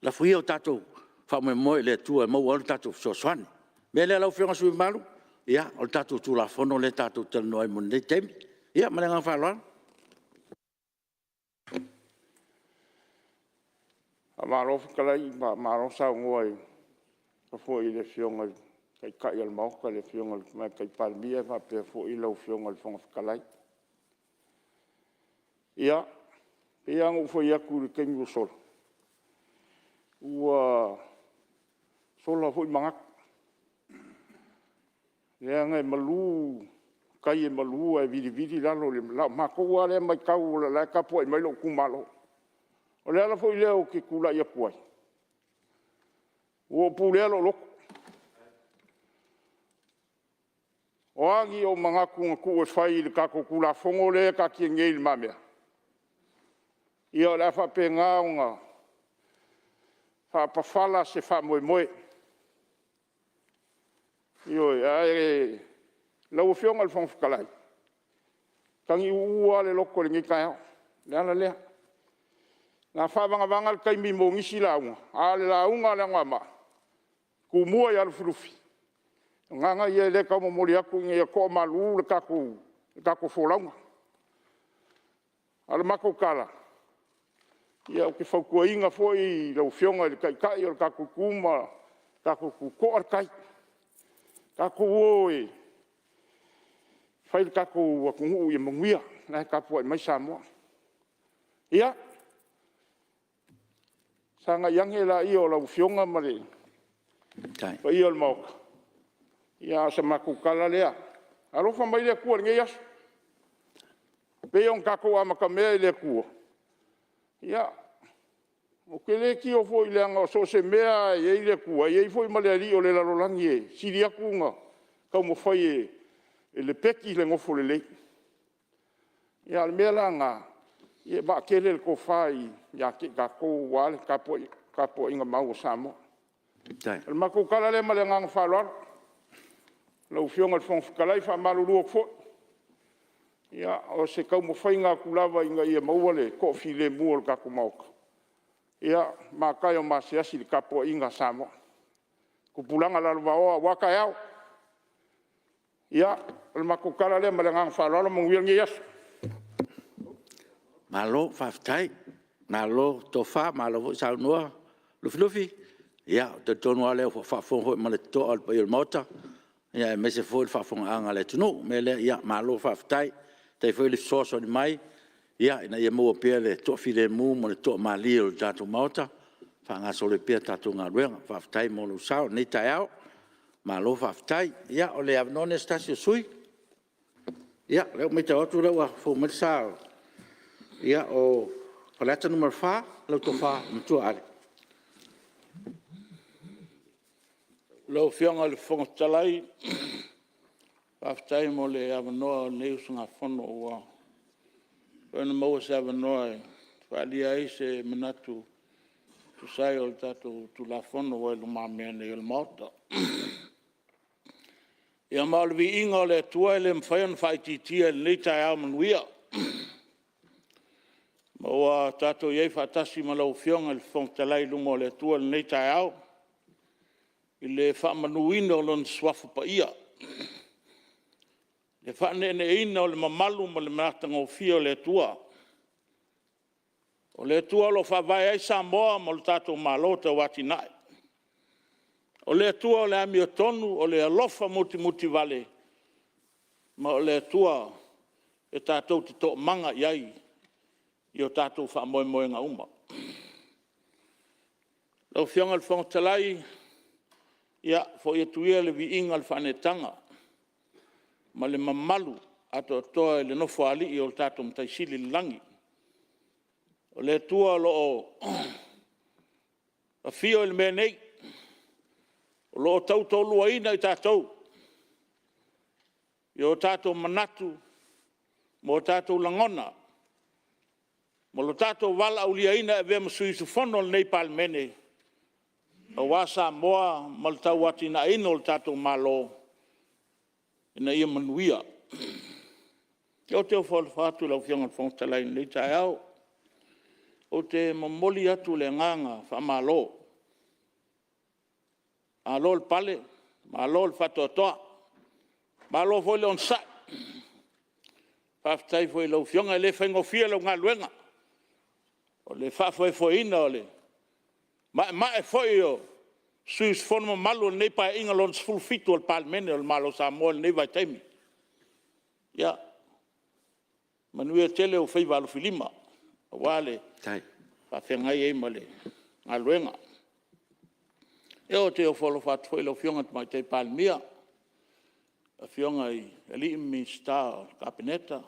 lafo ia o tatou faamoemoe i le Atua e maua ai lo tatou fesoasoani. O le mea lea lau Afioga i le sui usufono mamalu, ia, o le tatou Tulafono lea tatou te talanoa ai mo lenei taimi. Ia ma le agaga faaaloalo. Faamalo fetalai, faamalo saunoa foi i le Afioga i le Taitai o le Maota le Afioga i le Tamaitai Palemia faapea foi lau Afioga i le Fofoga Fetalai. Ia, e pei lava ona ou fai atu i le taimi ua sola, ua sola foi manatu, leaga e malu tai e malu ae vilivili lalo i lau matou lava lea matau o la e tapuai mai lou itumalo. O le ala foi lea ou te tulai atu ai, ua ou pulea lou loto. O a ni ou manatu na tuu e fai i le tatou Tulafono lea e taatia nei i lumamea, ia o le a faapena ona faapafala se faamoemoe. Ioe. Ae lau Afioga i le Fofoga Fetalai, e tagiuu lava le loto i lenei taeao. O le ala lea. O le a faavagavaga le taimi mo nisi lauga, a o le lauga a le Anoamaa, Tumua ia Lufilufi, o le agaga lea o lea e tau momoli atu ina ia toamalu le tatou folauga. A o le matou tala, ia ou te fautuaina foi lau Afioga i le Taitai o le tatou Itu ma le tatou Itu, to'a le tai, tatou o e fai le tatou atunuu ia manuia, o la e tapuai mai Samoa. Ia, sagai ane laia o lau Afioga ma le paia o le Maota, a o se matou tala lea. Alofa mai le Atua i lenei aso, e pei ona tatou amatamea i le Atua, ia, ou te le tio foi leaga so o se mea lava e i ai le Atua, e i ai foi ma le alii o le lalolagi e sili atu ona taumafai e lepeti le nofo lelei. A o le mea la lena, ia e vaatele le tofa ia te i tatou aua le tapuaiga mau a Samoa. O le matou tala lea ma le agaga faaaloalo. Lau Afioga i le Fofoga Fetalai, e faamalulu atu foi, ia o se taumafaiga atu lava ina ia maua le toafilemu o le tatou Maota. Ia, mata e o masiasi i le tapuaiga a Samoa, tupulaga lalovaoa aua taeao. Ia, o le matou tala lea ma le agaga faaaloalo. Manuia lenei aso. Malo faafetai, malo tofa, malo foi saunoa Lufilufi. Ia, ou te talitonu lava o lea ua faafofoga foi ma le totoa le paia o le Maota, aemaise foi le faafofogaaga a le atunuu. O le mea lea, malo faafetai. Faafetai foi le fesoasoani mai ina ia maua pea le toafilemu ma le toamalie o le tatou Maota e faagasolo ai pea le tatou galuega. Faafetai mo lou sao i lenei taeao. Malo faafetai. Ia, o le avanoa lenei o se tasi o sui usufono. Ia, o lea ua matau atu o lea ua fou mai le sa o Faleata 4, lau Tofa i le Matua Ale. Lau Afioga i le Fofoga Fetalai, faafetai mo le avanoa o lenei usugafono ua mafai ona maua se avanoa e faaalia ai se manatu e tusa ai o le tatou Tulafono ua i lumamea nei o le Maota. Ia ma o le viiga o le Atua e le mafai ona faaitiitia i lenei taeao manuia, ma ua tatou i ai faatasi ma lau Afioga i le Fofoga Fetalai i luma o le Atua i lenei taeao, i le faamanuina o Lona Suafa Paia, le faaneeneeina o le mamalu ma le matagofie o le Atua. O le Atua o lo o faavae ai Samoa ma lo tatou Malo tauatiae. O le Atua o le amiotonu, o le alofa mutimutivale ma o le Atua e tatou te toomaga i ai i o tatou faamoemoega uma. Lau Afioga i le Fofoga Fetalai, ia foi atu ia le viiga o le faaneetaga ma le mamalu atoatoa i le Nofoalii o le tatou Matai Sili i le lagi, o le Atua o lo o afio i le mea nei, o lo o tautoaluaina i tatou i o tatou manatu ma o tatou lagona ma lo tatou valaauliaina e avea ma sui usufono o lenei Palemene aua Samoa ma le tauatiaeina o le tatou Malo ina ia manuia. Ou te ofo alofa atu i lau Afioga i le Fofoga Fetalai i lenei taeao. Ou te momoli atu le agaga faamalo, malo le pale, malo le faatoatoa, malo foi le onosai. Faafetai foi i lau Afioga, e le faigofie lau galuega, o le faafoefoeina o le maemae foi o sui usufono mamalu o lenei Paeaiga Lona XVII o le Palemene o le Malo o Samoa i lenei vaitaimi. Ia manuia tele ou faiva alofilima aua le faafeagai ai ma le galuega. Ia ou te ofo alofa atu foi i lau Afioga i le Tamaitai Palemia, Afioga i alii ma Minisita o le Kapeneta,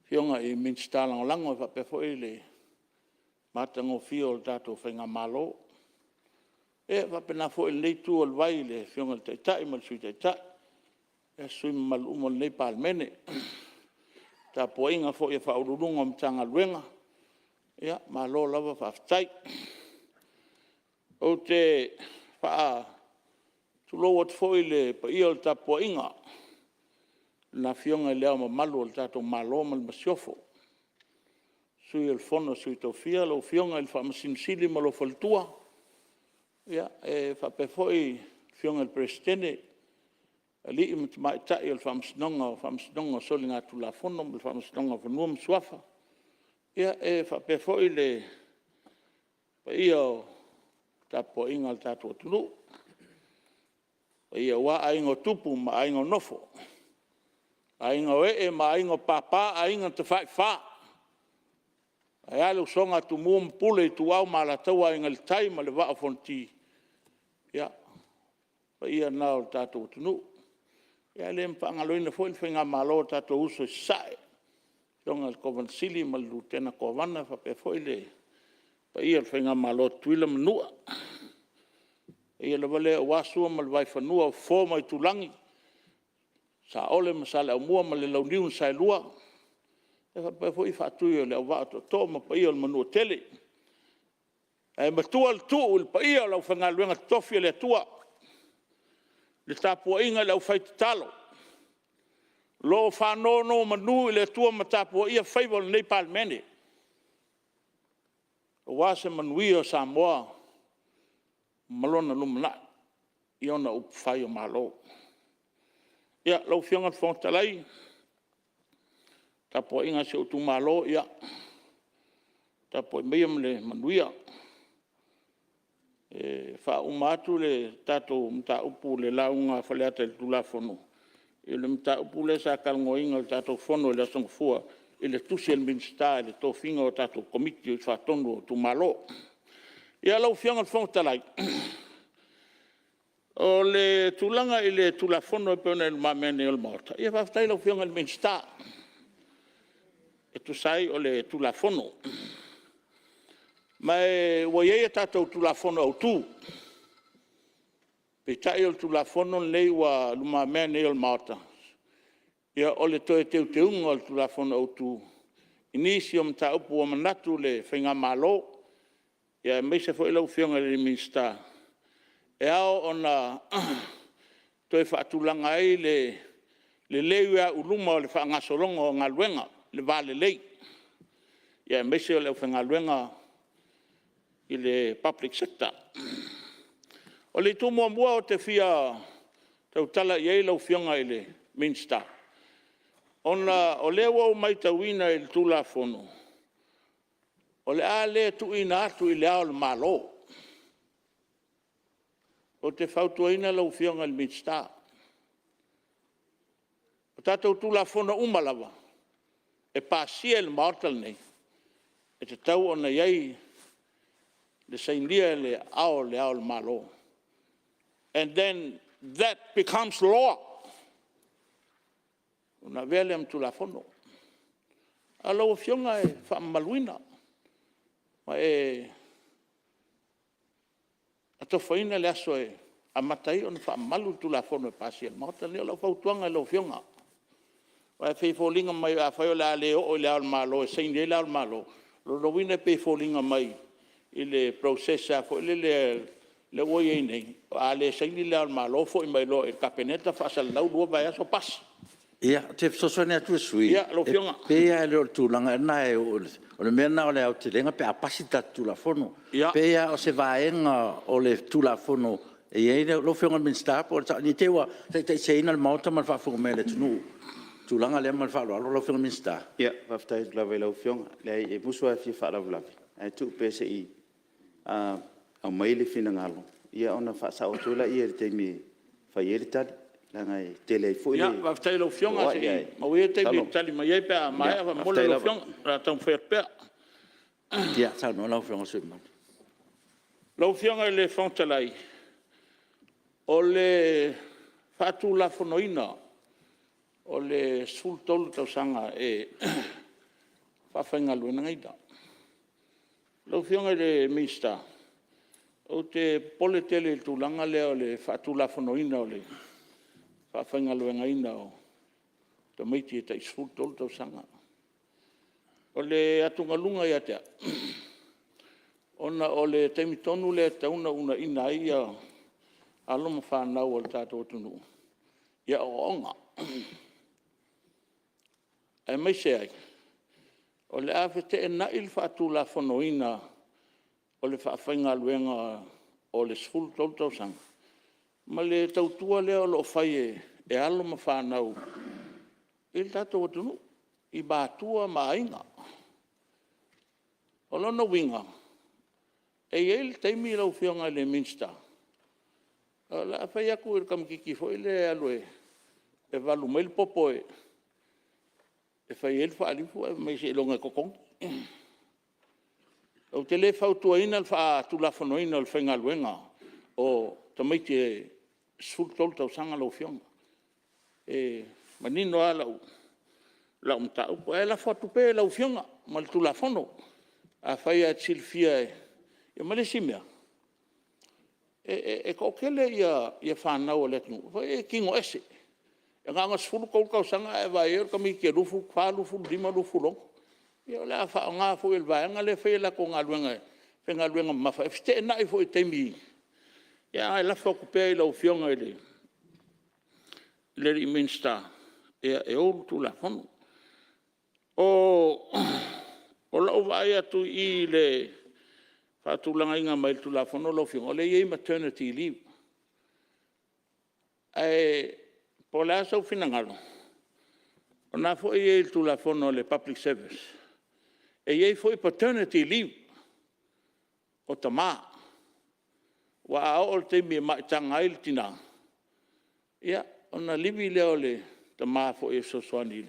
Afioga i Minisita Lagolago faapea foi le matagofie o le tatou faigamalo. E faapena foi i lenei itu o le vai i le Afioga i le Taitai ma le Sui Taitai, sui usufono mamalu uma o lenei Palemene. Le tapuaiga foi a Ofisa Sili o Pulega o Matagaluega, malo lava faafetai. Ou te faatulou atu foi i le paia o le tapuaiga i le Afioga i Le Ao Mamalu o le tatou Malo ma le Masiofo, Sui o le Fono a Sui Tofia, lau Afioga i le Faamasino Sili ma lou faletua, e faapea foi le Afioga i le Peresetene, alii ma tamaitai o le Faamasinoga o Faamasinoga o Soligatulafono ma le Faamasinoga o Fanua ma Suafa. E faapea foi le paia o le tapuaiga a lo tatou atunuu, le paia aua Aiga o Tupu ma Aiga o Nofo, Aiga o Ee ma Aiga o Papa, Aiga na Tafaifa, ae a le usoga a Tumua ma Pule, Ituau ma Alataua, Aiga i le Tai ma le Vaa o Fonoti. Ia, o paia na o le tatou atunuu. E le faagaloina foi le faigamalo a o tatou uso i Sasae, le Afioga i le Kovana Sili ma le Lutena Kovana faapea foi le paia o le faigamalo a Tutuila ma Manua. O le paia lava lea aua Sua ma le Vaifanua, Fofo ma Aitulagi, Saole ma Saleaaumua ma le Launiu na Saelua, faapea foi Faatui o le Auvaa o Tootoo ma le paia o le Manuatele. Ae matua le tuu i le paia o le aufaigaluega totofi a le Atua, le tapuaiga i le aufaitatalo o lo o faanonomanu i le Atua ma tapuaia faiva o lenei Palemene, aua se manuia o Samoa ma lona lumanai i ona upufai o Malo. Ia, lau Afioga i le Fofoga Fetalai, le tapuaiga a si ou itumalo, ia tapuai maia ma le manuia. E faauma atu le tatou mataupu i le lauga a Faleata i le Tulafono, i le mataupu lea sa talanoaina i le tatou Fono i le Aso Gafua i le tusi a le Minisita i le tofiga o tatou Komiti Faatonu o itumalo. Ia, lau Afioga i le Fofoga Fetalai, o le tulaga i le Tulafono e pei ona i lumamea nei o le Maota, ia faafetai i lau Afioga i le Minisita e tusa ai o le Tulafono. Ma ua i ai a tatou Tulafono Autu, peitai o le Tulafono lenei ua lumamea nei o le Maota, ia o le toe teuteuga o le Tulafono Autu i nisi o mataupu ua manatu le faigamalo, aemaise foi lau Afioga i le Minisita, e ao ona toe faatulaga ai le lelei au i luma o le faagasologa o galuega, le va lelei, aemaise o le aufaigaluega i le public sector. O le itu muamua ou te fia tautala i ai lau Afioga i le Minisita, ona o lea ua ou matauina i le Tulafono, o le a le tuuina atu i Le Ao o le Malo. Ou te fautuaina lau Afioga i le Minisita, o tatou Tulafono uma lava e pasia e le Maota lenei, e tatau ona i ai le sainia i le aao o Le Ao o le Malo, and then that becomes law, ona avea lea ma Tulafono. A o lau Afioga e faamamaluina ma e atofaina le aso e amata ai ona faamamalu le Tulafono e pasia e le Maota lenei. O lau fautuaga i lau Afioga, aua e pei e foliga mai afai o le a le oo i Le Ao o le Malo e saini ai Le Ao o le Malo, o lona uiga e pei e foliga mai i le process foi lele lea ua i ai nei, a le saini Le Ao o le Malo foi mai loa i le Kapeneta faasalalau, lua vaiaso pasi. Ia, ou te fesoasoani atu i le sui usufono, e pei lava e le o le tulaga lena, o le mea lena o le aotelega pe a pasi le tatou Tulafono. E pei lava o se vaega o le Tulafono e i ai lau Afioga i le Minisita po o le sao, ne i te i ua taitaiseseina le Maota ma le faafofoga mai a le atunuu i le tulaga lea ma le faaaloalo lau Afioga i le Minisita. Faafetai atu lava i lau Afioga. E leai e musu lava e fia faalavelave, ae tuu pea se i aumai le finagalo ona faasao atu ai lea i le taimi e fai ai le tali, leaga e tele ai foi le fetoai. Faafetai i lau Afioga, se i maua ia le taimi e tali mai ai pe a maea faamolemole lau Afioga. O le a taumafai atu pea. Ia saunoa lau Afioga i le sui usufono mamalu. Lau Afioga i le Fofoga Fetalai, o le faatulafonoina o le 13 tausaga e faafaigaluegaina. Lau Afioga i le Minisita, ou te popole tele i le tulaga lea o le faatulafonoina o le faafaigaluegaina o tamaiti e tai 13 tausaga. O le atugaluga ia te au, ona o le taimi tonu lea e tatau ona uunaia ai alo ma fanau a le tatou atunuu i aoaoga, aemaise ai o le a feteenai le faatulafonoina o le faafaigaluega o le 13 tausaga ma le tautua lea o lo o fai e alo ma fanau i le tatou atunuu, i matua ma aiga. O lona uiga, e i ai le taimi lau Afioga i le Minisita, o le a fai atu i le tamaitiiti foi lea e alu e valu mai le popo e fai ai le faalifu ae fai mai seiloga e totogi. Ou te le fautuaina le faatulafonoina o le faigaluega o tamaiti. tamaiti e 13 tausaga lau Afioga. E manino lava lau mataupu. Ae lafo atu pea i lau Afioga ma le Tulafono. Afai lava e te silafia ma le isi mea, e toatele fanau a le atunuu e tino ese. E na ona 13 tausaga ae vaai i ai o le tamaitiiti e 24, 25, 26. Ia o le a faaaoga foi e le vaega lea e fai a latou galuega e faigaluega mamafa, e feteenai foi i taimi, ae lafo atu pea i lau Afioga i le Minisita e ou le Tulafono. O lau vaai atu i i le faatulagaina mai o le Tulafono lau Afioga, o lea e i ai maternity leave. Ae po o le a sou finagalo, o lena foi e i ai i le Tulafono a le Public Service, e i ai foi paternity leave o tama. Aua a oo i le taimi e maitaga ai le tina, ia ona livi lea o le tama foi e fesoasoani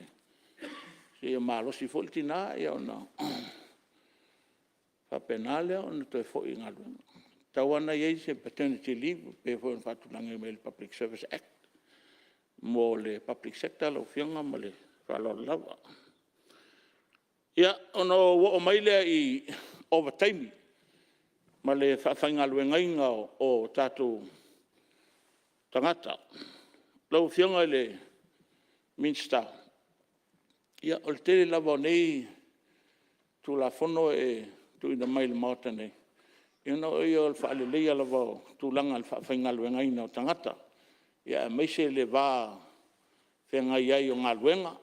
seia malosi foi le tina ona faapena lea ona toe foi i galuega. E tatau lava ona i ai se paternity leave e pei foi ona faatulaga mai e le Public Service Act mo le public sector lau Afioga ma le faaaloalo lava. Ia, ona ou oo mai lea i ovataimi ma le faafaigaluegaina o tatou tagata. Lau Afioga i le Minisita, ia o le tele lava o nei Tulafono e tuuina mai i le Maota nei, o le faaleleia lava o tulaga i le faafaigaluegaina o tagata, aemaise le va feagai ai o galuega,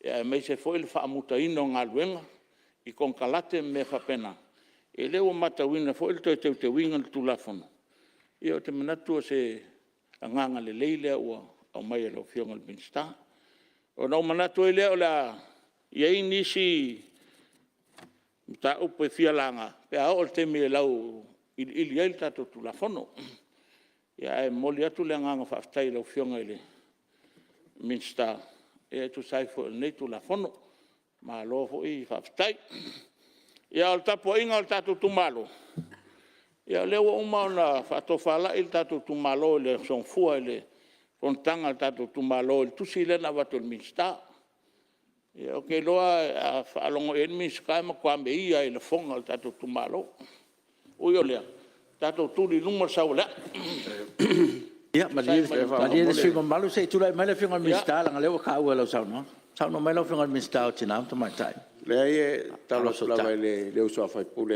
aemaise foi le faamutaina o galuega i konekarate ma mea faapena. Ia o lea ua matauina foi le toe teuteuina o le Tulafono, ia ou te manatu o se agaga lelei lea ua aumai e lau Afioga i le Minisita. Ona ou manatu ai lea o le a i ai nisi mataupu e fia laga pe a oo i le taimi e auiliili ai le tatou Tulafono. Ae momoli atu le agaga faafetai i lau Afioga i le Minisita e tusa ai foi o lenei Tulafono. Malo foi faafetai. Ia, o le tapuaiga a le tatou itumalo, ia o lea ua uma ona faatofalai le tatou itumalo i le aso Gafua i le fonotaga a le tatou itumalo i le tusi lea na avatu e le Minisita. Ou te iloa a faalogo i ai le Minisita e matua meia lava i lafoga a le tatou itumalo. Ui o lea, tatou tuli i luma le sau o le a'u. Ia malie le sui usufono mamalu se i tulai mai le Afioga i le Minisita leaga o lea ua taua i lau saunoaga. Saunoa mai lau Afioga i le Minisita mo Tina ma Tamaitai. Leai e tatalo atu lava i le uso a sui usufono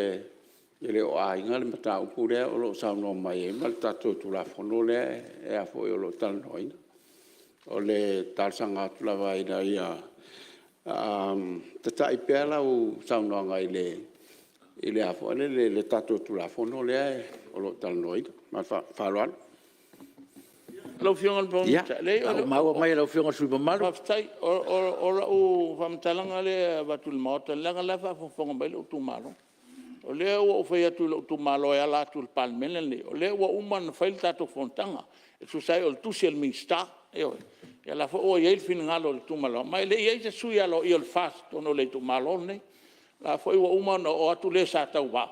e le o aiga le mataupu lea o lo o saunoa mai ai ma le tatou Tulafono lea o lo o talanoaina. O le talosaga atu lava ina ia tatai pea lau saunoaga i le tatou Tulafono lea o lo o talanoaina. Ma le faaaloalo. Lau Afioga i le Fofoga Fetalai, Ia, ua maua mai e lau Afioga i le sui usufono mamalu. Faafetai. O lau faamatalaga lea e avatu i le Maota, leaga o la e faafogafoga mai lou itumalo. O lea ua ou fai atu i lou itumalo e ala atu i le Palemene lenei, o lea ua uma ona fai le tatou fonotaga e tusa ai o le tusi a le Minisita. Ioe. Ia o la e foi ua i ai le finagalo o le itumalo, ma e le i i ai se sui aloaia o le FAST i totonu o le itumalo lenei. O la e foi ua uma ona oo atu le sa tauva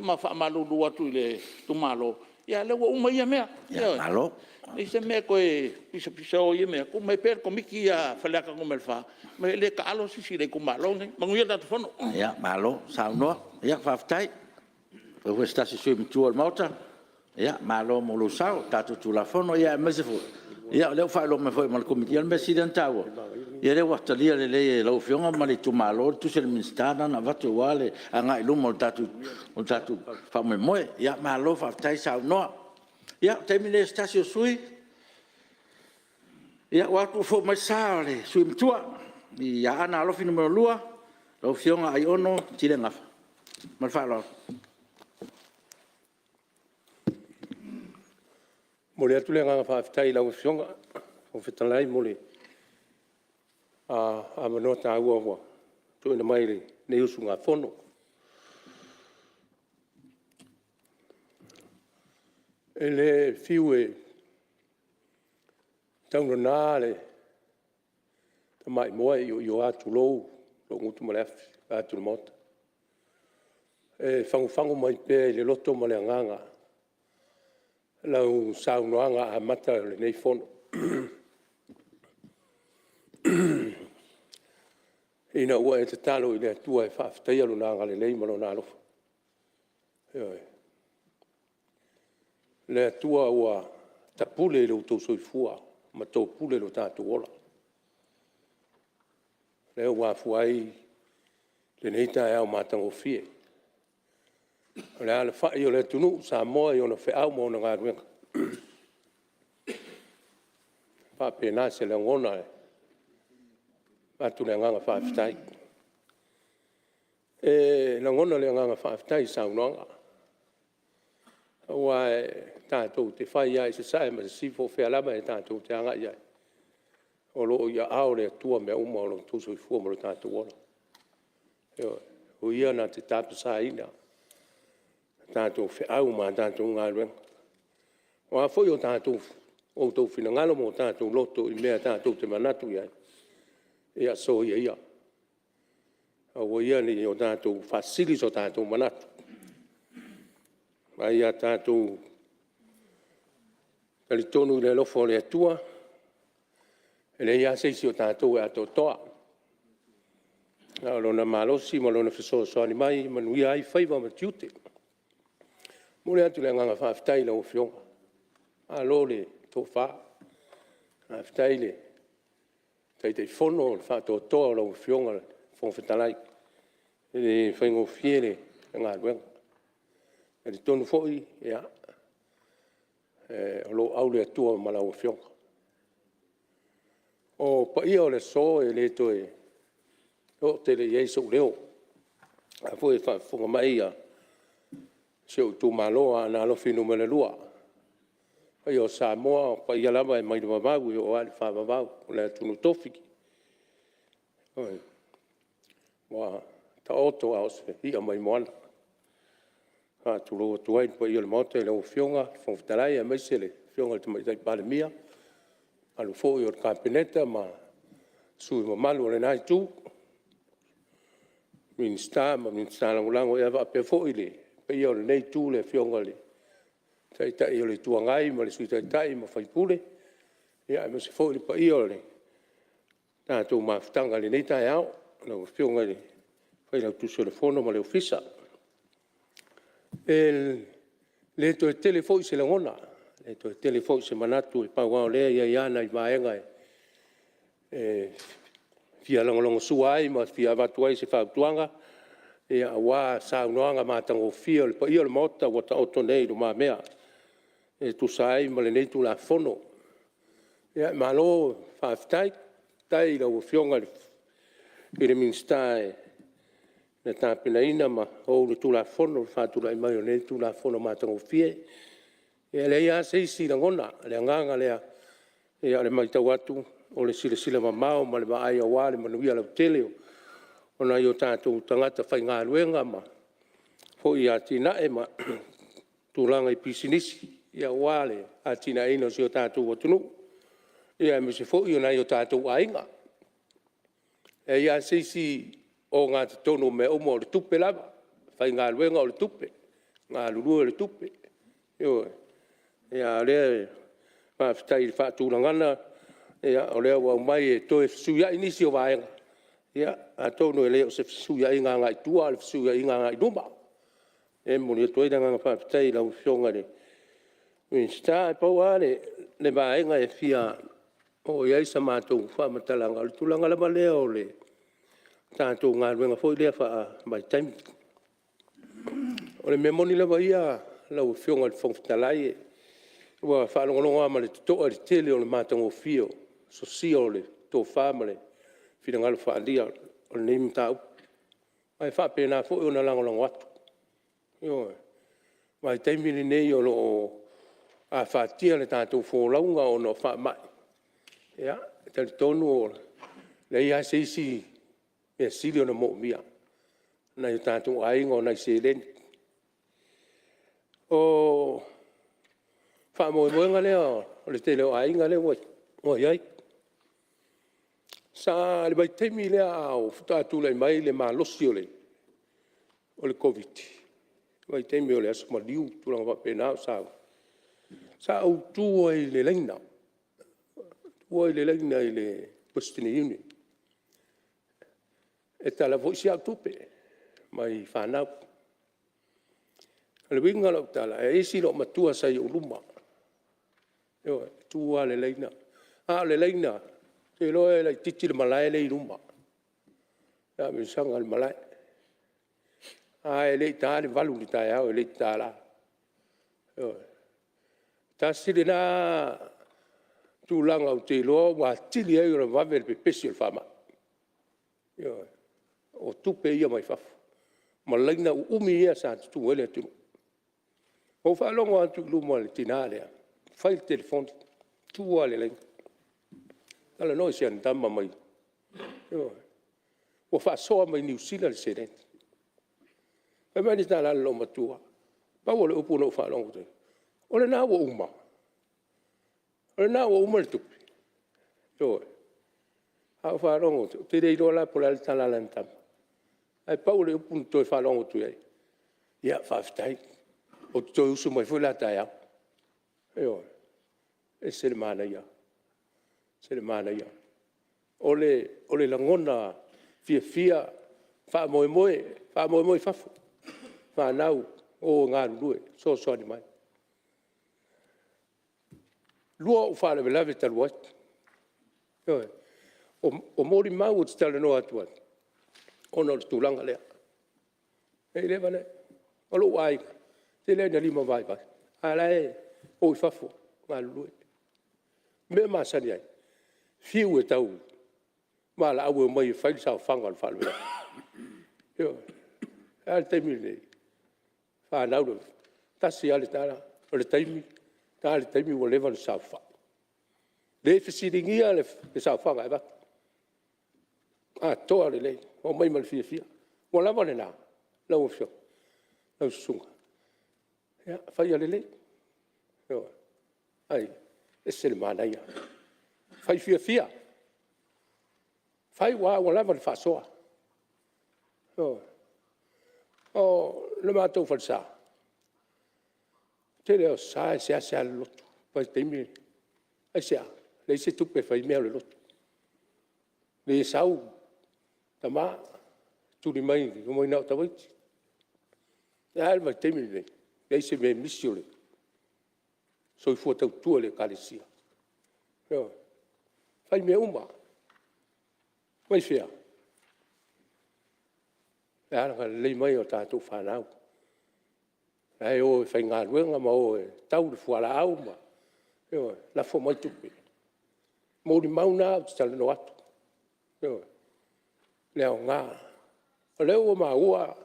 ma faamalulu atu i le itumalo, a o lea ua uma ia mea. Ioe. E leai se mea e toe pisapisa i ia mea, tuu mai pea le Komiti ia a Faleata 4, e le taalo se isi i le itumalo lenei. Manuia le tatou Fono. Malo saunoa, faafetai. O oe foi o se tasi o sui usufono matua o le Maota, malo mo lou sao i le tatou Tulafono, aemaise foi o lea ua faailoa mai foi ma le Komiti. Ia o le mea sili lava ona taua, o lea ua talia lelei e lau Afioga ma le itumalo le tusi a le Minisita lena na avatu aua le agai i luma o le tatou faamoemoe. Malo faafetai saunoa. Ia, o le taimi lenei o se tasi o sui usufono. Ia, ua vaai atu ua fou mai le sa o le sui usufono matua mai Aana Alofi 2, lau Afioga Aiono Tile Gafa. Ma le faaaloalo. E momoli atu le agaga faafetai i lau Afioga i le Fofoga Fetalai mo le avanoa taua ua tuuina mai i lenei usugafono. E le fiu e taugana le tamai moa e ioio lava, tulou lou gutu ma le afi vaeatu le Maota. E fagufagu mai pea i le loto ma le agaga lau saunoaga amata o lenei Fono ina ua e tatalo i le Atua e faafetaia Lona agalelei ma Lona alofa. Ioe. Le Atua ua tapule i lo outou soifua ma topule lo tatou ola, lea ua afua ai lenei taeao matagofie. O le alafai o le atunuu o Samoa i ona feau ma ona galuega, e faapena se lagona e avatu le agaga faafetai. E lagona le agaga faafetai i saunoaga, aua tatou te fai lava i sasae ma sisifo, o fea lava tatou te agai i ai, o lo o i aao o le Atua mea uma, o lo outou soifua ma lo tatou ola. Ioe. O Ia na te tapasaina a tatou feau ma a tatou galuega. O a foi outou finagalo ma o tatou loto i mea tatou te manatu i ai, ia soia ia, aua ia ne i o tatou faasili so tatou manatu, a ia tatou talitonu i le alofa o le Atua, e leai lava se isi o tatou e atoatoa, na o Lona malosi ma Lona fesoasoani mai e manuia ai faiva ma tiute. E momoli atu le agaga faafetai i lau Afioga, malo le tofa, faafetai le Taitaifono i le faatoatoa o lau Afioga i le Fofoga Fetalai, e le faigofie le galuega. E talitonu foi o lo o au le Atua ma lau Afioga. O paia o le aso, e le toe oo tele i ai sou leo, o la foi e faafofoga mai si ou itumalo o Aana Alofi 2. O paia o Samoa o paia lava mai le vavau e oo lava i le faavavau, o le atunuu tofi ua taoto a o se i'a mai moana. E faatulou atu ai i le paia o le Maota i lau Afioga i le Fofoga Fetalai aemaise le Afioga i le Tamaitai Palemia, le mamalu foi o le Kapeneta ma sui usufono mamalu o lena Itu, Minisita ma Minisita Lagolago. Ae faapea foi le paia o lenei Itu i le Afioga i le Taitai o le Itu Agai ma le Sui Taitai ma sui usufono, aemaise foi le paia o le tatou mafutaga i lenei taeao i lau Afioga i le Failautusi o le Fono ma le Ofisa. E le toe tele foi se lagona, e le toe tele foi se manatu, pau lava o lea e i ai lava nai vaega e fia lagolagosua ai ma fia avatu ai se fautuaga aua saunoaga matagofie a le paia o le Maota ua taoto nei i lumamea e tusa ai ma lenei Tulafono. Malo faafetai. Faafetai i lau Afioga i le Minisita na tapenaina ma ou le Tulafono i le faatulai mai o lenei Tulafono matagofie. Ia e leai lava se isi lagona, o le agaga lea o le matau atu o le silasila mamao ma le vaai aua le manuia lautele o nai o tatou tagata faigaluega foi i atinae ma tulaga i pisinisi aua le atinaeina o si o tatou atunuu, aemaise foi o nai o tatou aiga. E leai lava se isi ogatotonu o mea uma o le tupe lava, e faigaluega o le tupe, galulue o le tupe, ioe. A o lea e faafetai i le faatulagaga o lea ua aumai e toe fesuiai nisi o vaega, ia atonu e le o se fesuiaiga agai i tua a o le fesuiaiga agai i luma. O lea e momoli atu ai le agaga faafetai i lau Afioga i le Minisita. Ae pau lava le vaega e fia oo i ai sa matou faamatalaga, o le tulaga lava lea o le tatou galuega foi lea faavaitaimi. O le mea moni lava ia lau Afioga i le Fofoga Fetalai, ua faalogologo lava ma le totoa i le tele o le matagofie o le sosia o le tofa ma le finagalo faaalia o lenei mataupu. Ma e faapena foi ona lagolago atu. Ioe. O le vaitaimi lenei o lo o afatia le tatou folauga ona o faamai, ia, e talitonu e leai lava se isi mea sili ona moomia e nai o tatou aiga, o nai seleni. O le faamoemoega lea o le tele o aiga lea ua i ai. Sa i le vaitaimi lea faatoa tulai mai le malosi o le Koviti-19, vaitaimi o le aso maliu ma tulaga faapena a o sauni. Sa ou tu ai i le laina, tu ai i le laina i le Western Union e tala foi si au tupe mai fanau. O le uiga o lau tala, e i ai si loomatua sa i ou luma, ioe, e tu lava i le laina, a o le laina, ou te iloa e laitiiti le malae lea e i luma, le taamilosaga i le malae. Ae le i taina le 8 i le taeao e le i tatala, ioe. Tasi lena tulaga ou te iloa ua atili ai ona vave le pepesi o le faamai, ioe, o tupe ia mai fafo ma laina uumi ia sa tutu ai le atunuu. Ou faalogo atu i luma i le tina lea o fai le telefoni, tu lava i le laina, talanoa i si ana tama mai, ioe, ua faasoa mai Niu Sila le seleni. Fai mai le tala a le loomatua, pau o le upu na ou faalogo atu ai, o lena ua uma? O lena ua uma le tupe? Ioe. Ae ou faalogo atu, ou te le iloa la po o le a le tala a lana tama, ae pau o le upu na toe faalogo atu i ai, ia faafetai, ou te toe usu mai foi la taeao. Ioe. E ese le manaia, ese le manaia. O le lagona fiafia, faamoemoe, faamoemoe i fafo, fanau o e galulue e fesoasoani mai. E 2 ou faalavelave talu ai, ioe, o molimau ou te talanoa atu ai, ona o le tulaga lea. O lou aiga, e tele lava ina limavaivai, a o la e o i fafo e galulue. O le mea e masani ai, fiu e tauvalaau e omai e fai le saofaga o le faalavelave. Ioe. Ae a le taimi lenei? O fanau, e tasi lava le tala, o le taimi, ta le taimi ua leva ona saofai. E le fesiligia le saofaga e avatu, atoa lelei, omai ma le fiafia. Ua lava lena lau afioga, lau susuga? Ia fai ia lelei, e ese le manaia. Fai fiafia, fai aua ua lava le faasoa. Ioe. O le matou falesa, o le tele lava o aso Sa e seasea lolotu, vaitaimi. Aisea? Leai se tupe e fai ai mea o le lotu. Le sau tama, tuli mai omai na o tamaiti. Ae a le vaitaimi lenei? Leai se mea e misi o le soifua tautua i le Ekalesia. Ioe. Fai mea uma. Mai fea? O le agalelei mai o tatou fanau la e o e faigaluega ma o e tau le fualaau ma, ioe, lafo mai tupe. O molimau na ou te talanoa atu, ioe, le aoga. O lea ua maua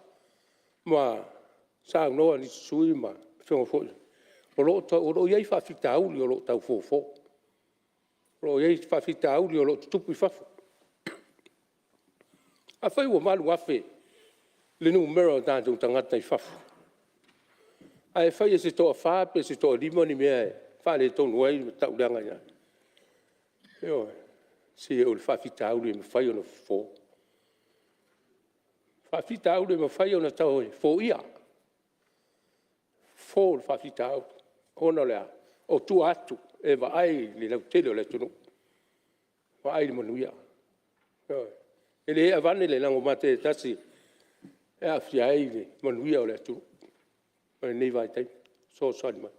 ua saunoa nisi sui usufono ma afioga foi, o lo o i ai faafitauli o lo o tau fofo, o lo o i ai faafitauli o lo o tutupu i fafo. Afai ua 8,000 le numera o tatou tagata i fafo, ae fai e se toa-fa pe se toa-5 ni mea e faaletonu ai ma tauleagaina ai, ioe, se o le faafitauli e mafai ona fofo, faafitauli e mafai ona toe foia, fofo le faafitauli. Ona o le a? O tua atu e vaai i le lautele o le atunuu, vaai i le manuia. Ioe. E le aveane le lagomate e tasi e aafia ai le manuia o le atunuu i lenei vaitaimi e fesoasoani mai.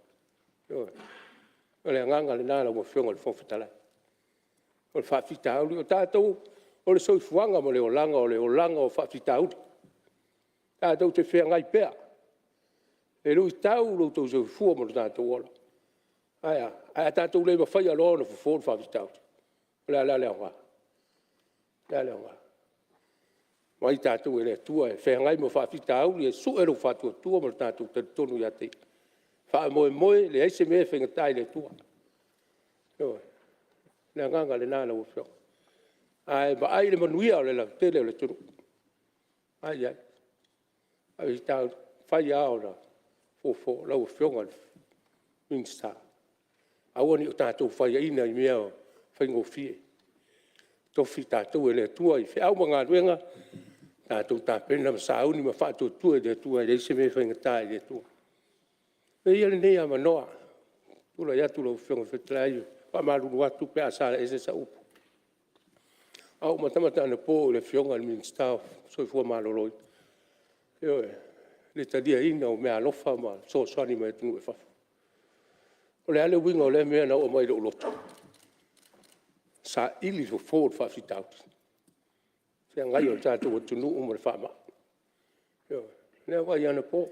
Ioe. O le agaga lena lau Afioga i le Fofoga Fetalai, o le faafitauli. O tatou o le soifuaga ma le olaga o le olaga o faafitauli, tatou te feagai pea. E luitau lo outou soifua ma lo tatou ola. Ae a? Ae a tatou le mafaia loa ona fofo le faafitauli, o le a la le aoga? O le a le aoga? Aumai tatou e le Atua e feagai ma faafitauli e sue lou faatuatua ma lo tatou talitonumu ia te Ia, faamoemoe e leai se mea e faigata i le Atua. Ioe. O le agaga lena lau Afioga, ae vaai i le manuia o le lautele o le atunuu, vaai i ai. E mafai lava ona fofo lau Afioga i le Minisita, aua ne i o tatou faiaina i mea faigofie. E totofi i tatou e le Atua i feau ma galuega, tatou tapena ma sauni ma faatuatua i le Atua e leai se mea e faigata i le Atua. Avea ia lenei avanoa Tulai atu lau Afioga i le Fofoga Fetalai, e faamalulu atu pe a salaese sau upu. Sa ou matamata anapo i le Afioga i le Minisita o le Soifua Maloloina, ioe, i le taliaina o meaalofa ma fesoasoani mai atunuu i fafo. O le a le uiga o lea mea na oo mai i lou loto? Saili le fofo o le faafitauli, feagai o le tatou atunuu ma le faamai. Ioe, o lea na vaai anapo,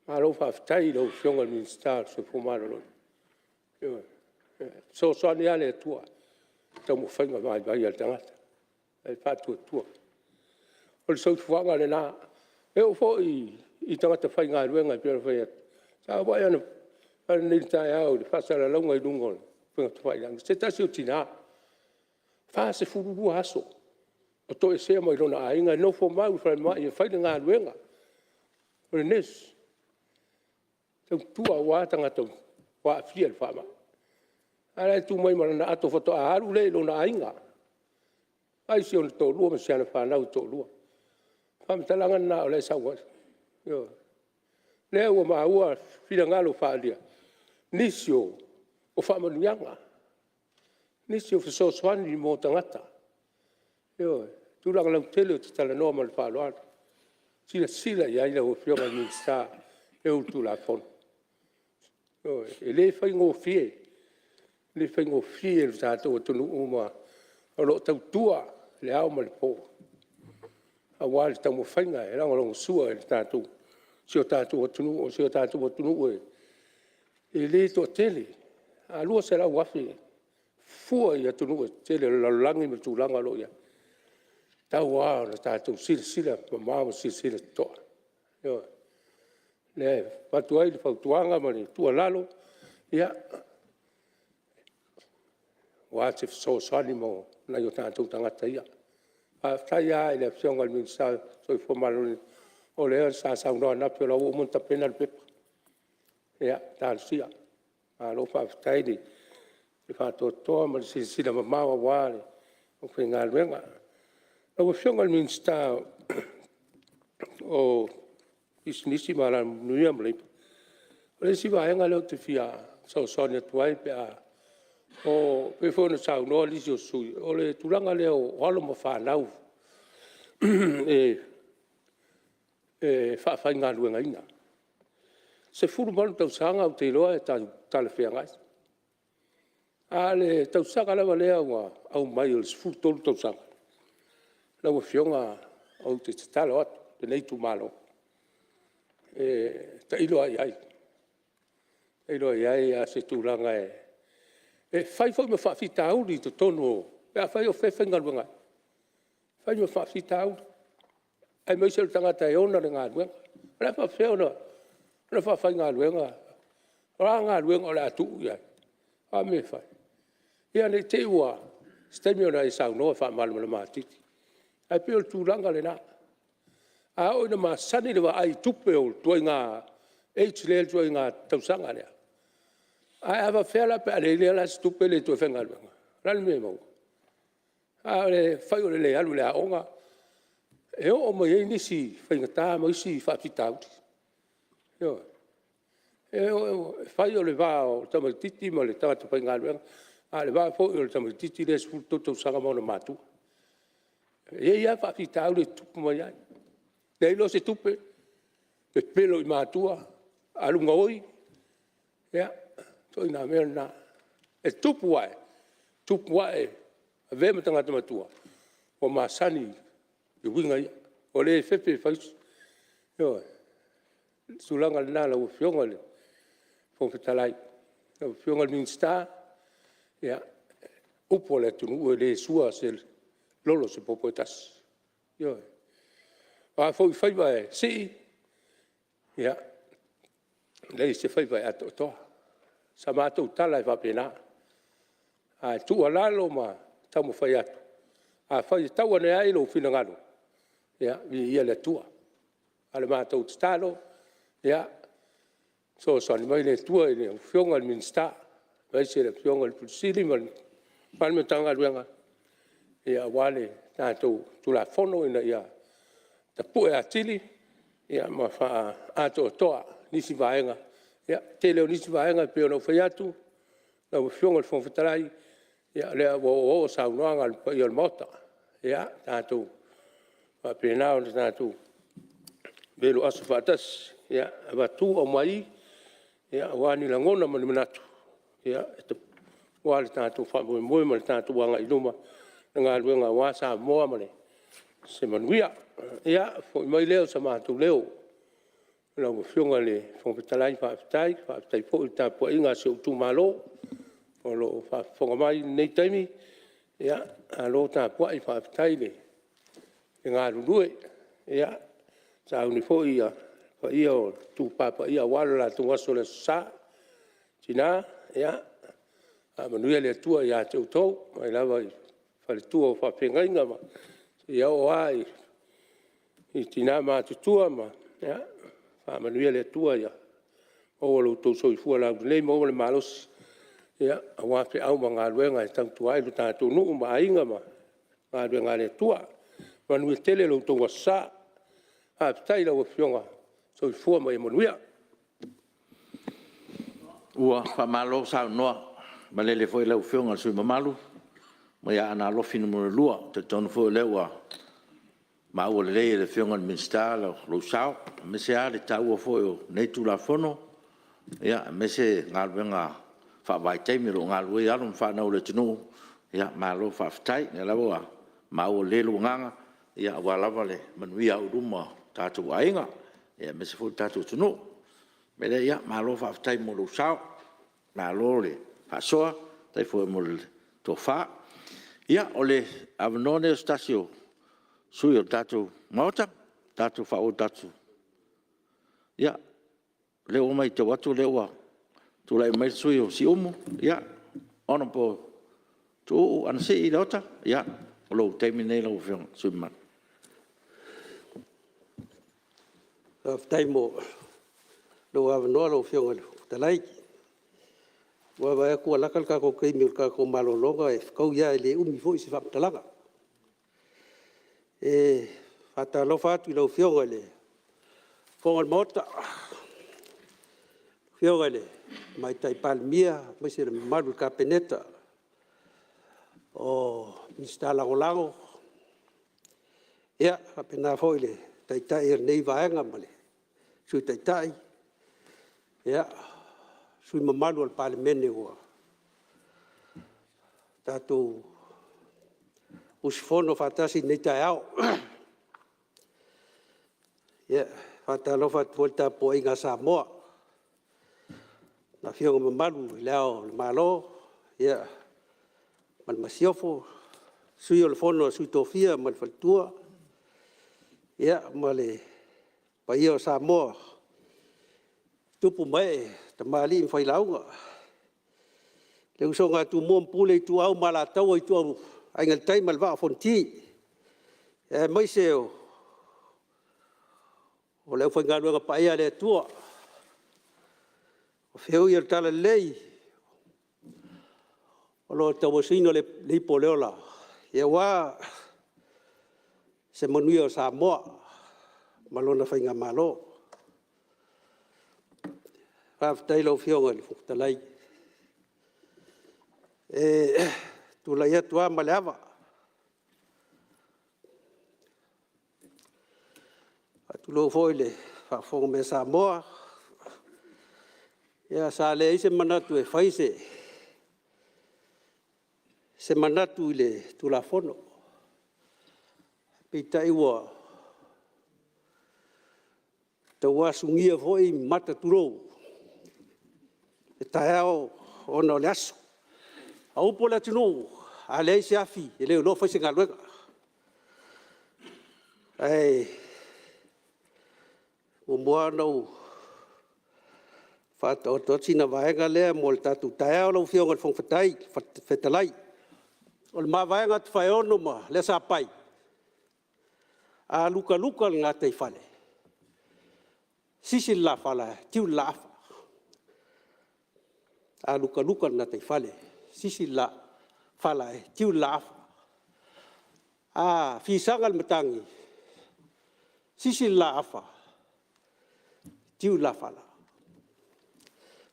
malo faafetai i lau Afioga i le Minisita o le Soifua Maloloina. Ioe. E fesoasoani lava le Atua i taumafaiga vaivai a le tagata la e faatuatua. O le soifuaga lena, e oo foi i tagata faigaluega e pei ona fai atu, sa ou vaai ananei i le taeao i le faasalalauga i luga o upega tafailagi, se tasi o tina, e 42 aso o toesea mai lona aiga, e nofomau i le falemai e fai le galuega, o le nurse, e tautua aua tagata ua aafia i le faamai. A la e tu mai ma lana ato faatoa alu lea i lona aiga, vaai si ona toalua ma si ana fanau e toalua. O le faamatalaga lena o lea e sau ai. Ioe. O lea ua maua finagalo faaalia i nisi o faamanuiaga, nisi o fesoasoani mo tagata, ioe, tulaga lautele. Ou te talanoa ma le faaaloalo, silasila i ai lau Afioga i le Minisita e ou le Tulafono. Ioe. E le faigofie, e le faigofie le tatou atunuu o lo o tautua i le ao ma le po aua le taumafaiga e lagolagosua i si o tatou atunuu. O si o tatou atunuu e le toatele, a 200,000 fua i atunuu tetele o le lalolagi ma tulaga o lo o i ai, e tatau lava ona tatou silasila mamao ma silasila totoa. Ioe. O lea e avatu ai le fautuaga ma le tuualalo, ia, aua se fesoasoani mo nai o tatou tagata ia. Faafetai lava i le Afioga i le Minisita o le Soifua Maloloina, o lea sa saunoa ananafi o la ua uma ona tapena le pepa. Ia talosia, malo faafetai le faatoatoa ma le silasila mamao aua le aufaigaluega. Lau Afioga i le Minisita o Pisinisi ma Alamanuia ma Leipa, o le isi vaega lea ou te fia fesoasoani atu ai pe a… E pei foi ona saunoa nisi o sui usufono, o le tulaga lea o alo ma fanau e faafaigaluegaina. E 18 tausaga ou te iloa e talafeagai, a o le tausaga lava lea ua aumai o le 13 tausaga, lau Afioga ou te tatalo atu lenei itumalo, e tailo lava i ai, tailo lava i ai i se tulaga e fai foi ma faafitauli i totonu pe afai o fea e faigaluega ai, e fai ma faafitauli, aemaise o le tagata e ona le galuega. O le a faapefea ona faafaigaluega? O a galuega o le a tuu i ai? O a mea e fai? Ia ne i te i ua… se taimi ona e saunoa faamalamalama atili, ae pei o le tulaga lena. A oo ina masani le vaai i tupe o le ituaiga age lea le ituaiga tausaga lea, ae a faapefea la pe a leai la se tupe le toe faigaluega? O le a le mea e maua? A o le fai o le le alu i le aoga, e oo mai ai nisi faigata ma isi faafitauli. Ioe. E fai o le va o le tamaitiiti ma le tagata faigaluega, a o le va foi o le tamaitiiti lea 13 tausaga ma ona matua. E i ai lava faafitauli e tutupu mai ai, leai loa se tupe, pepelo i matua, alu gaoi, ia, o ituaiga mea na. E tupu ae, tupu ae, avea ma tagata matua ua masani i uiga ia, ua le fefe e fai se… Ioe. O le tulaga lena lau Afioga i le Fofoga Fetalai. Lau Afioga i le Minisita, ia, o upu a le atunuu e le sua se lolo o se popo e tasi, ioe. O a foi faiva e sii, ia, e leai se faiva e atoatoa. O sa matou tala e faapena, ae tuualalo ma taumafai atu, afai e tau ane ai lou finagalo, ia viia le Atua. A o le matou tatalo, ia fesoasoani mai le Atua i lau Afioga i le Minisita aemaise le Afioga i le Ofisa Sili o Pulega ma le Matagaluega aua le tatou Tulafono ina ia tapue atili ma faaatoatoa nisi vaega Ia, tele o nisi vaega e pei ona ou fai atu lau Afioga i le Fofoga Fetalai, ia o lea ua oooo saunoaga a le paia o le Maota. Ia tatou faapena ona tatou velo aso faatasi, avatu aumai aua ni lagona ma ni manatu aua le tatou faamoemoe ma le tatou agai i luma i galuega aua Samoa ma se manuia. Ia, foi mai lea o se matou leo lau Afioga i le Fofoga Fetalai, faafetai. Faafetai foi i le tapuaiga a si ou itumalo o lo o faafofoga mai i lenei taimi, malo tapuai faafetai le galulue. Ia, sauni foi le paia o le itupa paia aua lo latou aso i le aso Sa. Tina, ia faamanuia le Atua ia te outou, mai lava i faletua o faafeagaiga seia oo lava i tina matutua. Ia faamanuia le Atua ia maua lo outou soifua laulelei maua le malosi aua feau ma galuega e tautua ai lo tatou nuu ma aiga ma galuega a le Atua. Manuia tele lo outou Aso Sa. Faafetai i lau Afioga. Soifua ma ia manuia. Ua faamalo saunoa, malele foi lau Afioga i le sui usufono mamalu mai Aana Alofi Nu.2. Ou te talitonu foi o lea ua maua lelei e le Afioga i le Minisita lou sao, aemaise lava le taua foi o lenei Tulafono, aemaise galuega faavaitaimi o lo o galulue ai alo ma fanau a le atunuu. Malo faafetai. O lea lava ua maua lelei lou agaga aua lava le manuia auiluma o tatou aiga, aemaise foi o le tatou atunuu. O le mea lea, malo faafetai mo lou sao, malo le faasoa, faafetai foi mo le tofa. Ia, o le avanoa lenei o se tasi o sui usufono o le tatou Maota. Ia, o lea ua matau atu o lea ua tulai mai le sui usufono mo Siumu, Hon Tuuu Anasii Leota. Ia, o lou taimi lenei lau Afioga i le sui usufono mamalu. Faafetai mo lou avanoa lau Afioga i le Fofoga Fetalai. Ua vaavaai atu ua lata le tatou taimi o le tatou malologa, e fetaui lava e le umi foi se faamatalaga. E faatalofa atu i lau Afioga i le Fofoga o le Maota, lau Afioga i le Tamaitai Palemia aemaise le mamalu o le Kapeneta, o Minisita Lagolago, e faapena foi le Taitai o lenei Vaega ma le Sui Taitai, sui usufono mamalu o le Palemene ua tatou usufono faatasi i lenei taeao. E faatalofa atu foi i le tapuaiga a Samoa, i Lana Afioga Mamalu i Le Ao o le Malo ma le Masiofo, Sui o le Fono a Sui Tofia ma le Faletua, ma le paia o Samoa i tupu ma ee, tamalii ma failauga, le usoga a Tumua ma Pule, Ituau ma Alataua, Aiga i le Tai ma le Vaa o Fonoti, aemaise o le aufaigaluega paia a le Atua o feoi o le talalelei o lo o tauasuina le ipu o le ola aua se manuia o Samoa ma lona faigamalo. Faafetai i lau Afioga i le Fofoga Fetalai. E tulai atu lava ma le ava e faatulou foi i le faafofoga mai a Samoa. Ia sa leai se manatu e fai se manatu i le Tulafono, peitai ua tau asugia foi mata tulou, le taeao ona o le aso. A o upu a le atunuu, a leai se afi, e le iloa o fai se galuega. Ae muamua lava ona ou faataoto atu sina vaega lea mo le tatou taeao lau Afioga i le Fofoga Fetalai. O le mavaega a Tofaeono ma Leasapai, a lutaluta le gataifale, sisi le lafala, tiu le laafa. A lutaluta le gataifale, sisi le lafala e tiu le laafa. A fisaga le matagi, sisi le laafa, tiu le lafala.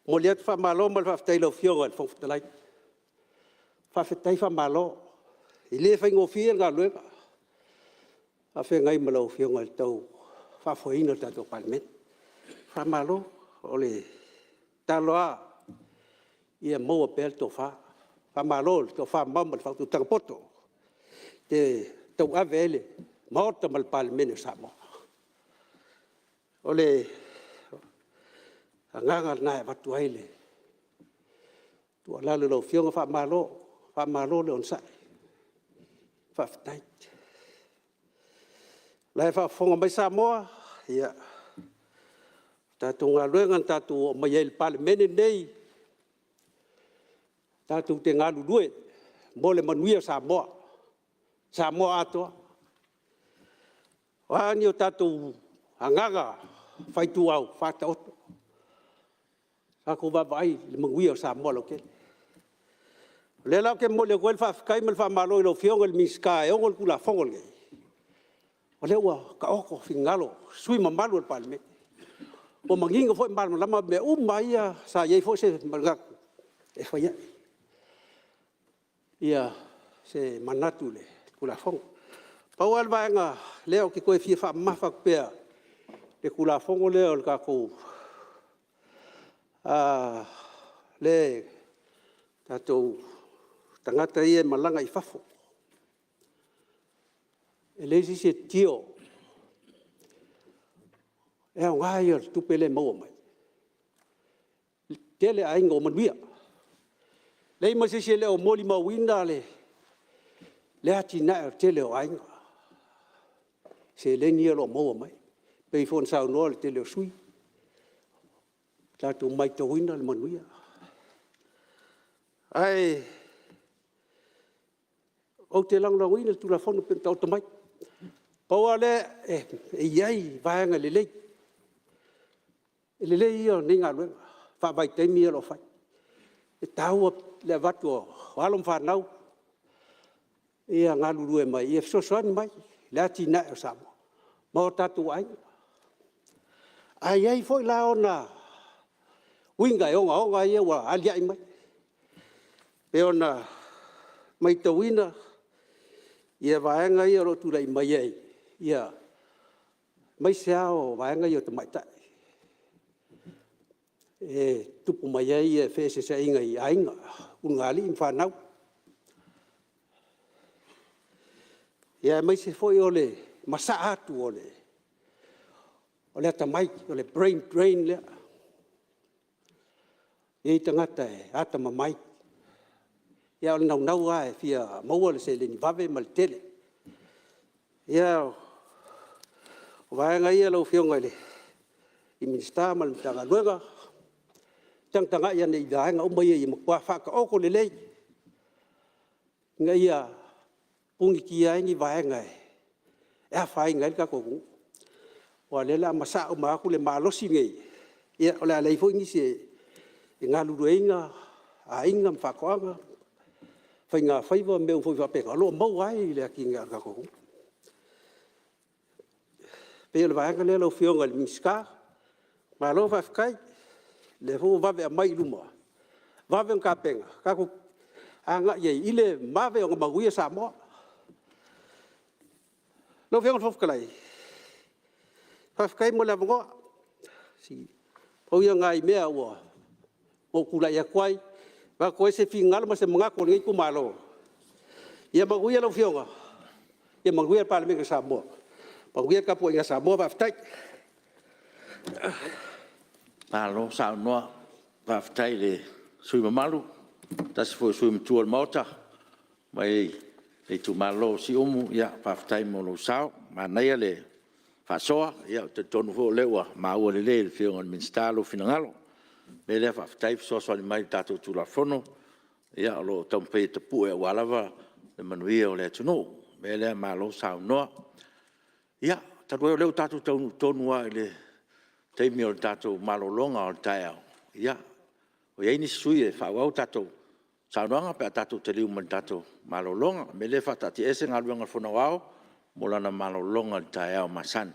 momoli atu le faamalo ma le faafetai i lau Afioga i le Fofoga Fetalai, faafetai faamalo. E le faigofie le galuega faafeagai ma lau Afioga i le tau faafoeina o le tatou Palemene. Faamalo. O le tatalo lava ia maua pea le tofa, faamalo i le tofamamao ma le faautautaga poto e tauave ai le Maota ma le Palemene o Samoa. O le agaga lena e avatu ai le tuualalo i lau Afioga, faamalo, faamalo le onosai, faafetai. O la e faafofoga mai Samoa, ia, o le tatou galuega na tatou omai ai i le Palemene lenei, tatou te galulue mo le manuia o Samoa, Samoa atoa. O a ni o tatou agaga faaituau, faataoto, tatou vaavaai i le manuia o Samoa lautele. O lea la ou te momoli atu ai le faafetai ma le faamalo i lau Afioga i le Minisita e ona le Tulafono lenei, o lea ua taoto finagalo o sui usufono mamalu o le Palemene, ua manino foi ma malamalama mea uma lava ia sa i ai foi se manatu e fai ai se manatu i le Tulafono. Pau lava le vaega lea ou te toe fia faamamafa atu pea i le Tulafono lea o le tatou tagata ia e malaga i fafo, e leai se isi e tio, e aoga ia o le tupe lea e maua mai, e tele aiga ua manuia. E leai ma se isi e le o molimauina le atinae o le tele o aiga i seleni ia o lo o maua mai. E pei foi ona saunoa le tele o sui usufono, tatou matauina le manuia. Ae ou te lagolagoina le Tulafono e pei ona taoto mai. Pau lava o lea, e i ai vaega lelei, o le lelei ia o nei galuega faavaitaimi ia o lo o fai. E taua le avatu o alo ma fanau ia galulue mai e fesoasoani mai i le atinae o Samoa ma o tatou aiga. Ae i ai foi la ona uiga e ogaoga ia ua aliae mai, pei ona matauina vaega ia o lo o tulai mai ai, aemaise lava o vaega ia o tamaitai e tutupu mai ai feeseeseaiga i aiga, ulugalii ma fanau, aemaise foi o le masaa atu o le atamai, o le brain drain lea. E i ai tagata e atamamai, a o le naunau lava e fia maua le seleni vave ma le tele. Ia, o vaega ia lau Afioga i le Minisita ma le Matagaluega, tagatagai ane i vaega uma ia ia matua faataoto lelei ina ia punitia ai ni vaega e afaina ai le tatou atunuu. Aua o lea o le a masaa uma atu le malosi lenei, ia o le a leai foi nisi e galulueina aiga ma faatoaga, faigafaiva ma mea uma foi faapena o lo o maua ai le atinae o le tatou atunuu. E pei o le vaega lea lau Afioga i le Minisita, malo faafetai, o lea foi ua vave aumai i luma, vave ona tapena, tatou agai ai i le vave ona manuia Samoa. Lau Afioga i le Fofoga Fetalai, faafetai mo le avanoa. Pau ia o nai mea ua ou tulai atu ai e avatu ai se finagalo ma se manatu o lenei itumalo. Ia manuia lau Afioga, ia manuia le Palemene o Samoa, manuia le tapuaiga a Samoa. Faafetai. Malo saunoa, faafetai i le sui usufono mamalu, o se tasi foi o sui usufono matua o le Maota mai le itumalo o Siumu. Faafetai mo lou sao, manaia le faasoa. Ou te talitonu foi o lea ua maua lelei e le Afioga i le Minisita lou finagalo. O le mea lea, faafetai fesoasoani mai i le tatou Tulafono o lo o taumafai e tapue aua lava le manuia o le atunuu. O le mea lea, malo saunoa. Ia, talu ai o lea ua tatou taunuu tonu lava i le taimi o le tatou malologa o le taeao, ia, ua i ai nisi sui usufono e faaauau a tatou saunoaga pe a tatou taliu mai le tatou malologa. O le mea lea e faataatiaese Galuega a le Fono Aoao mo lana malologa i le taeao masani.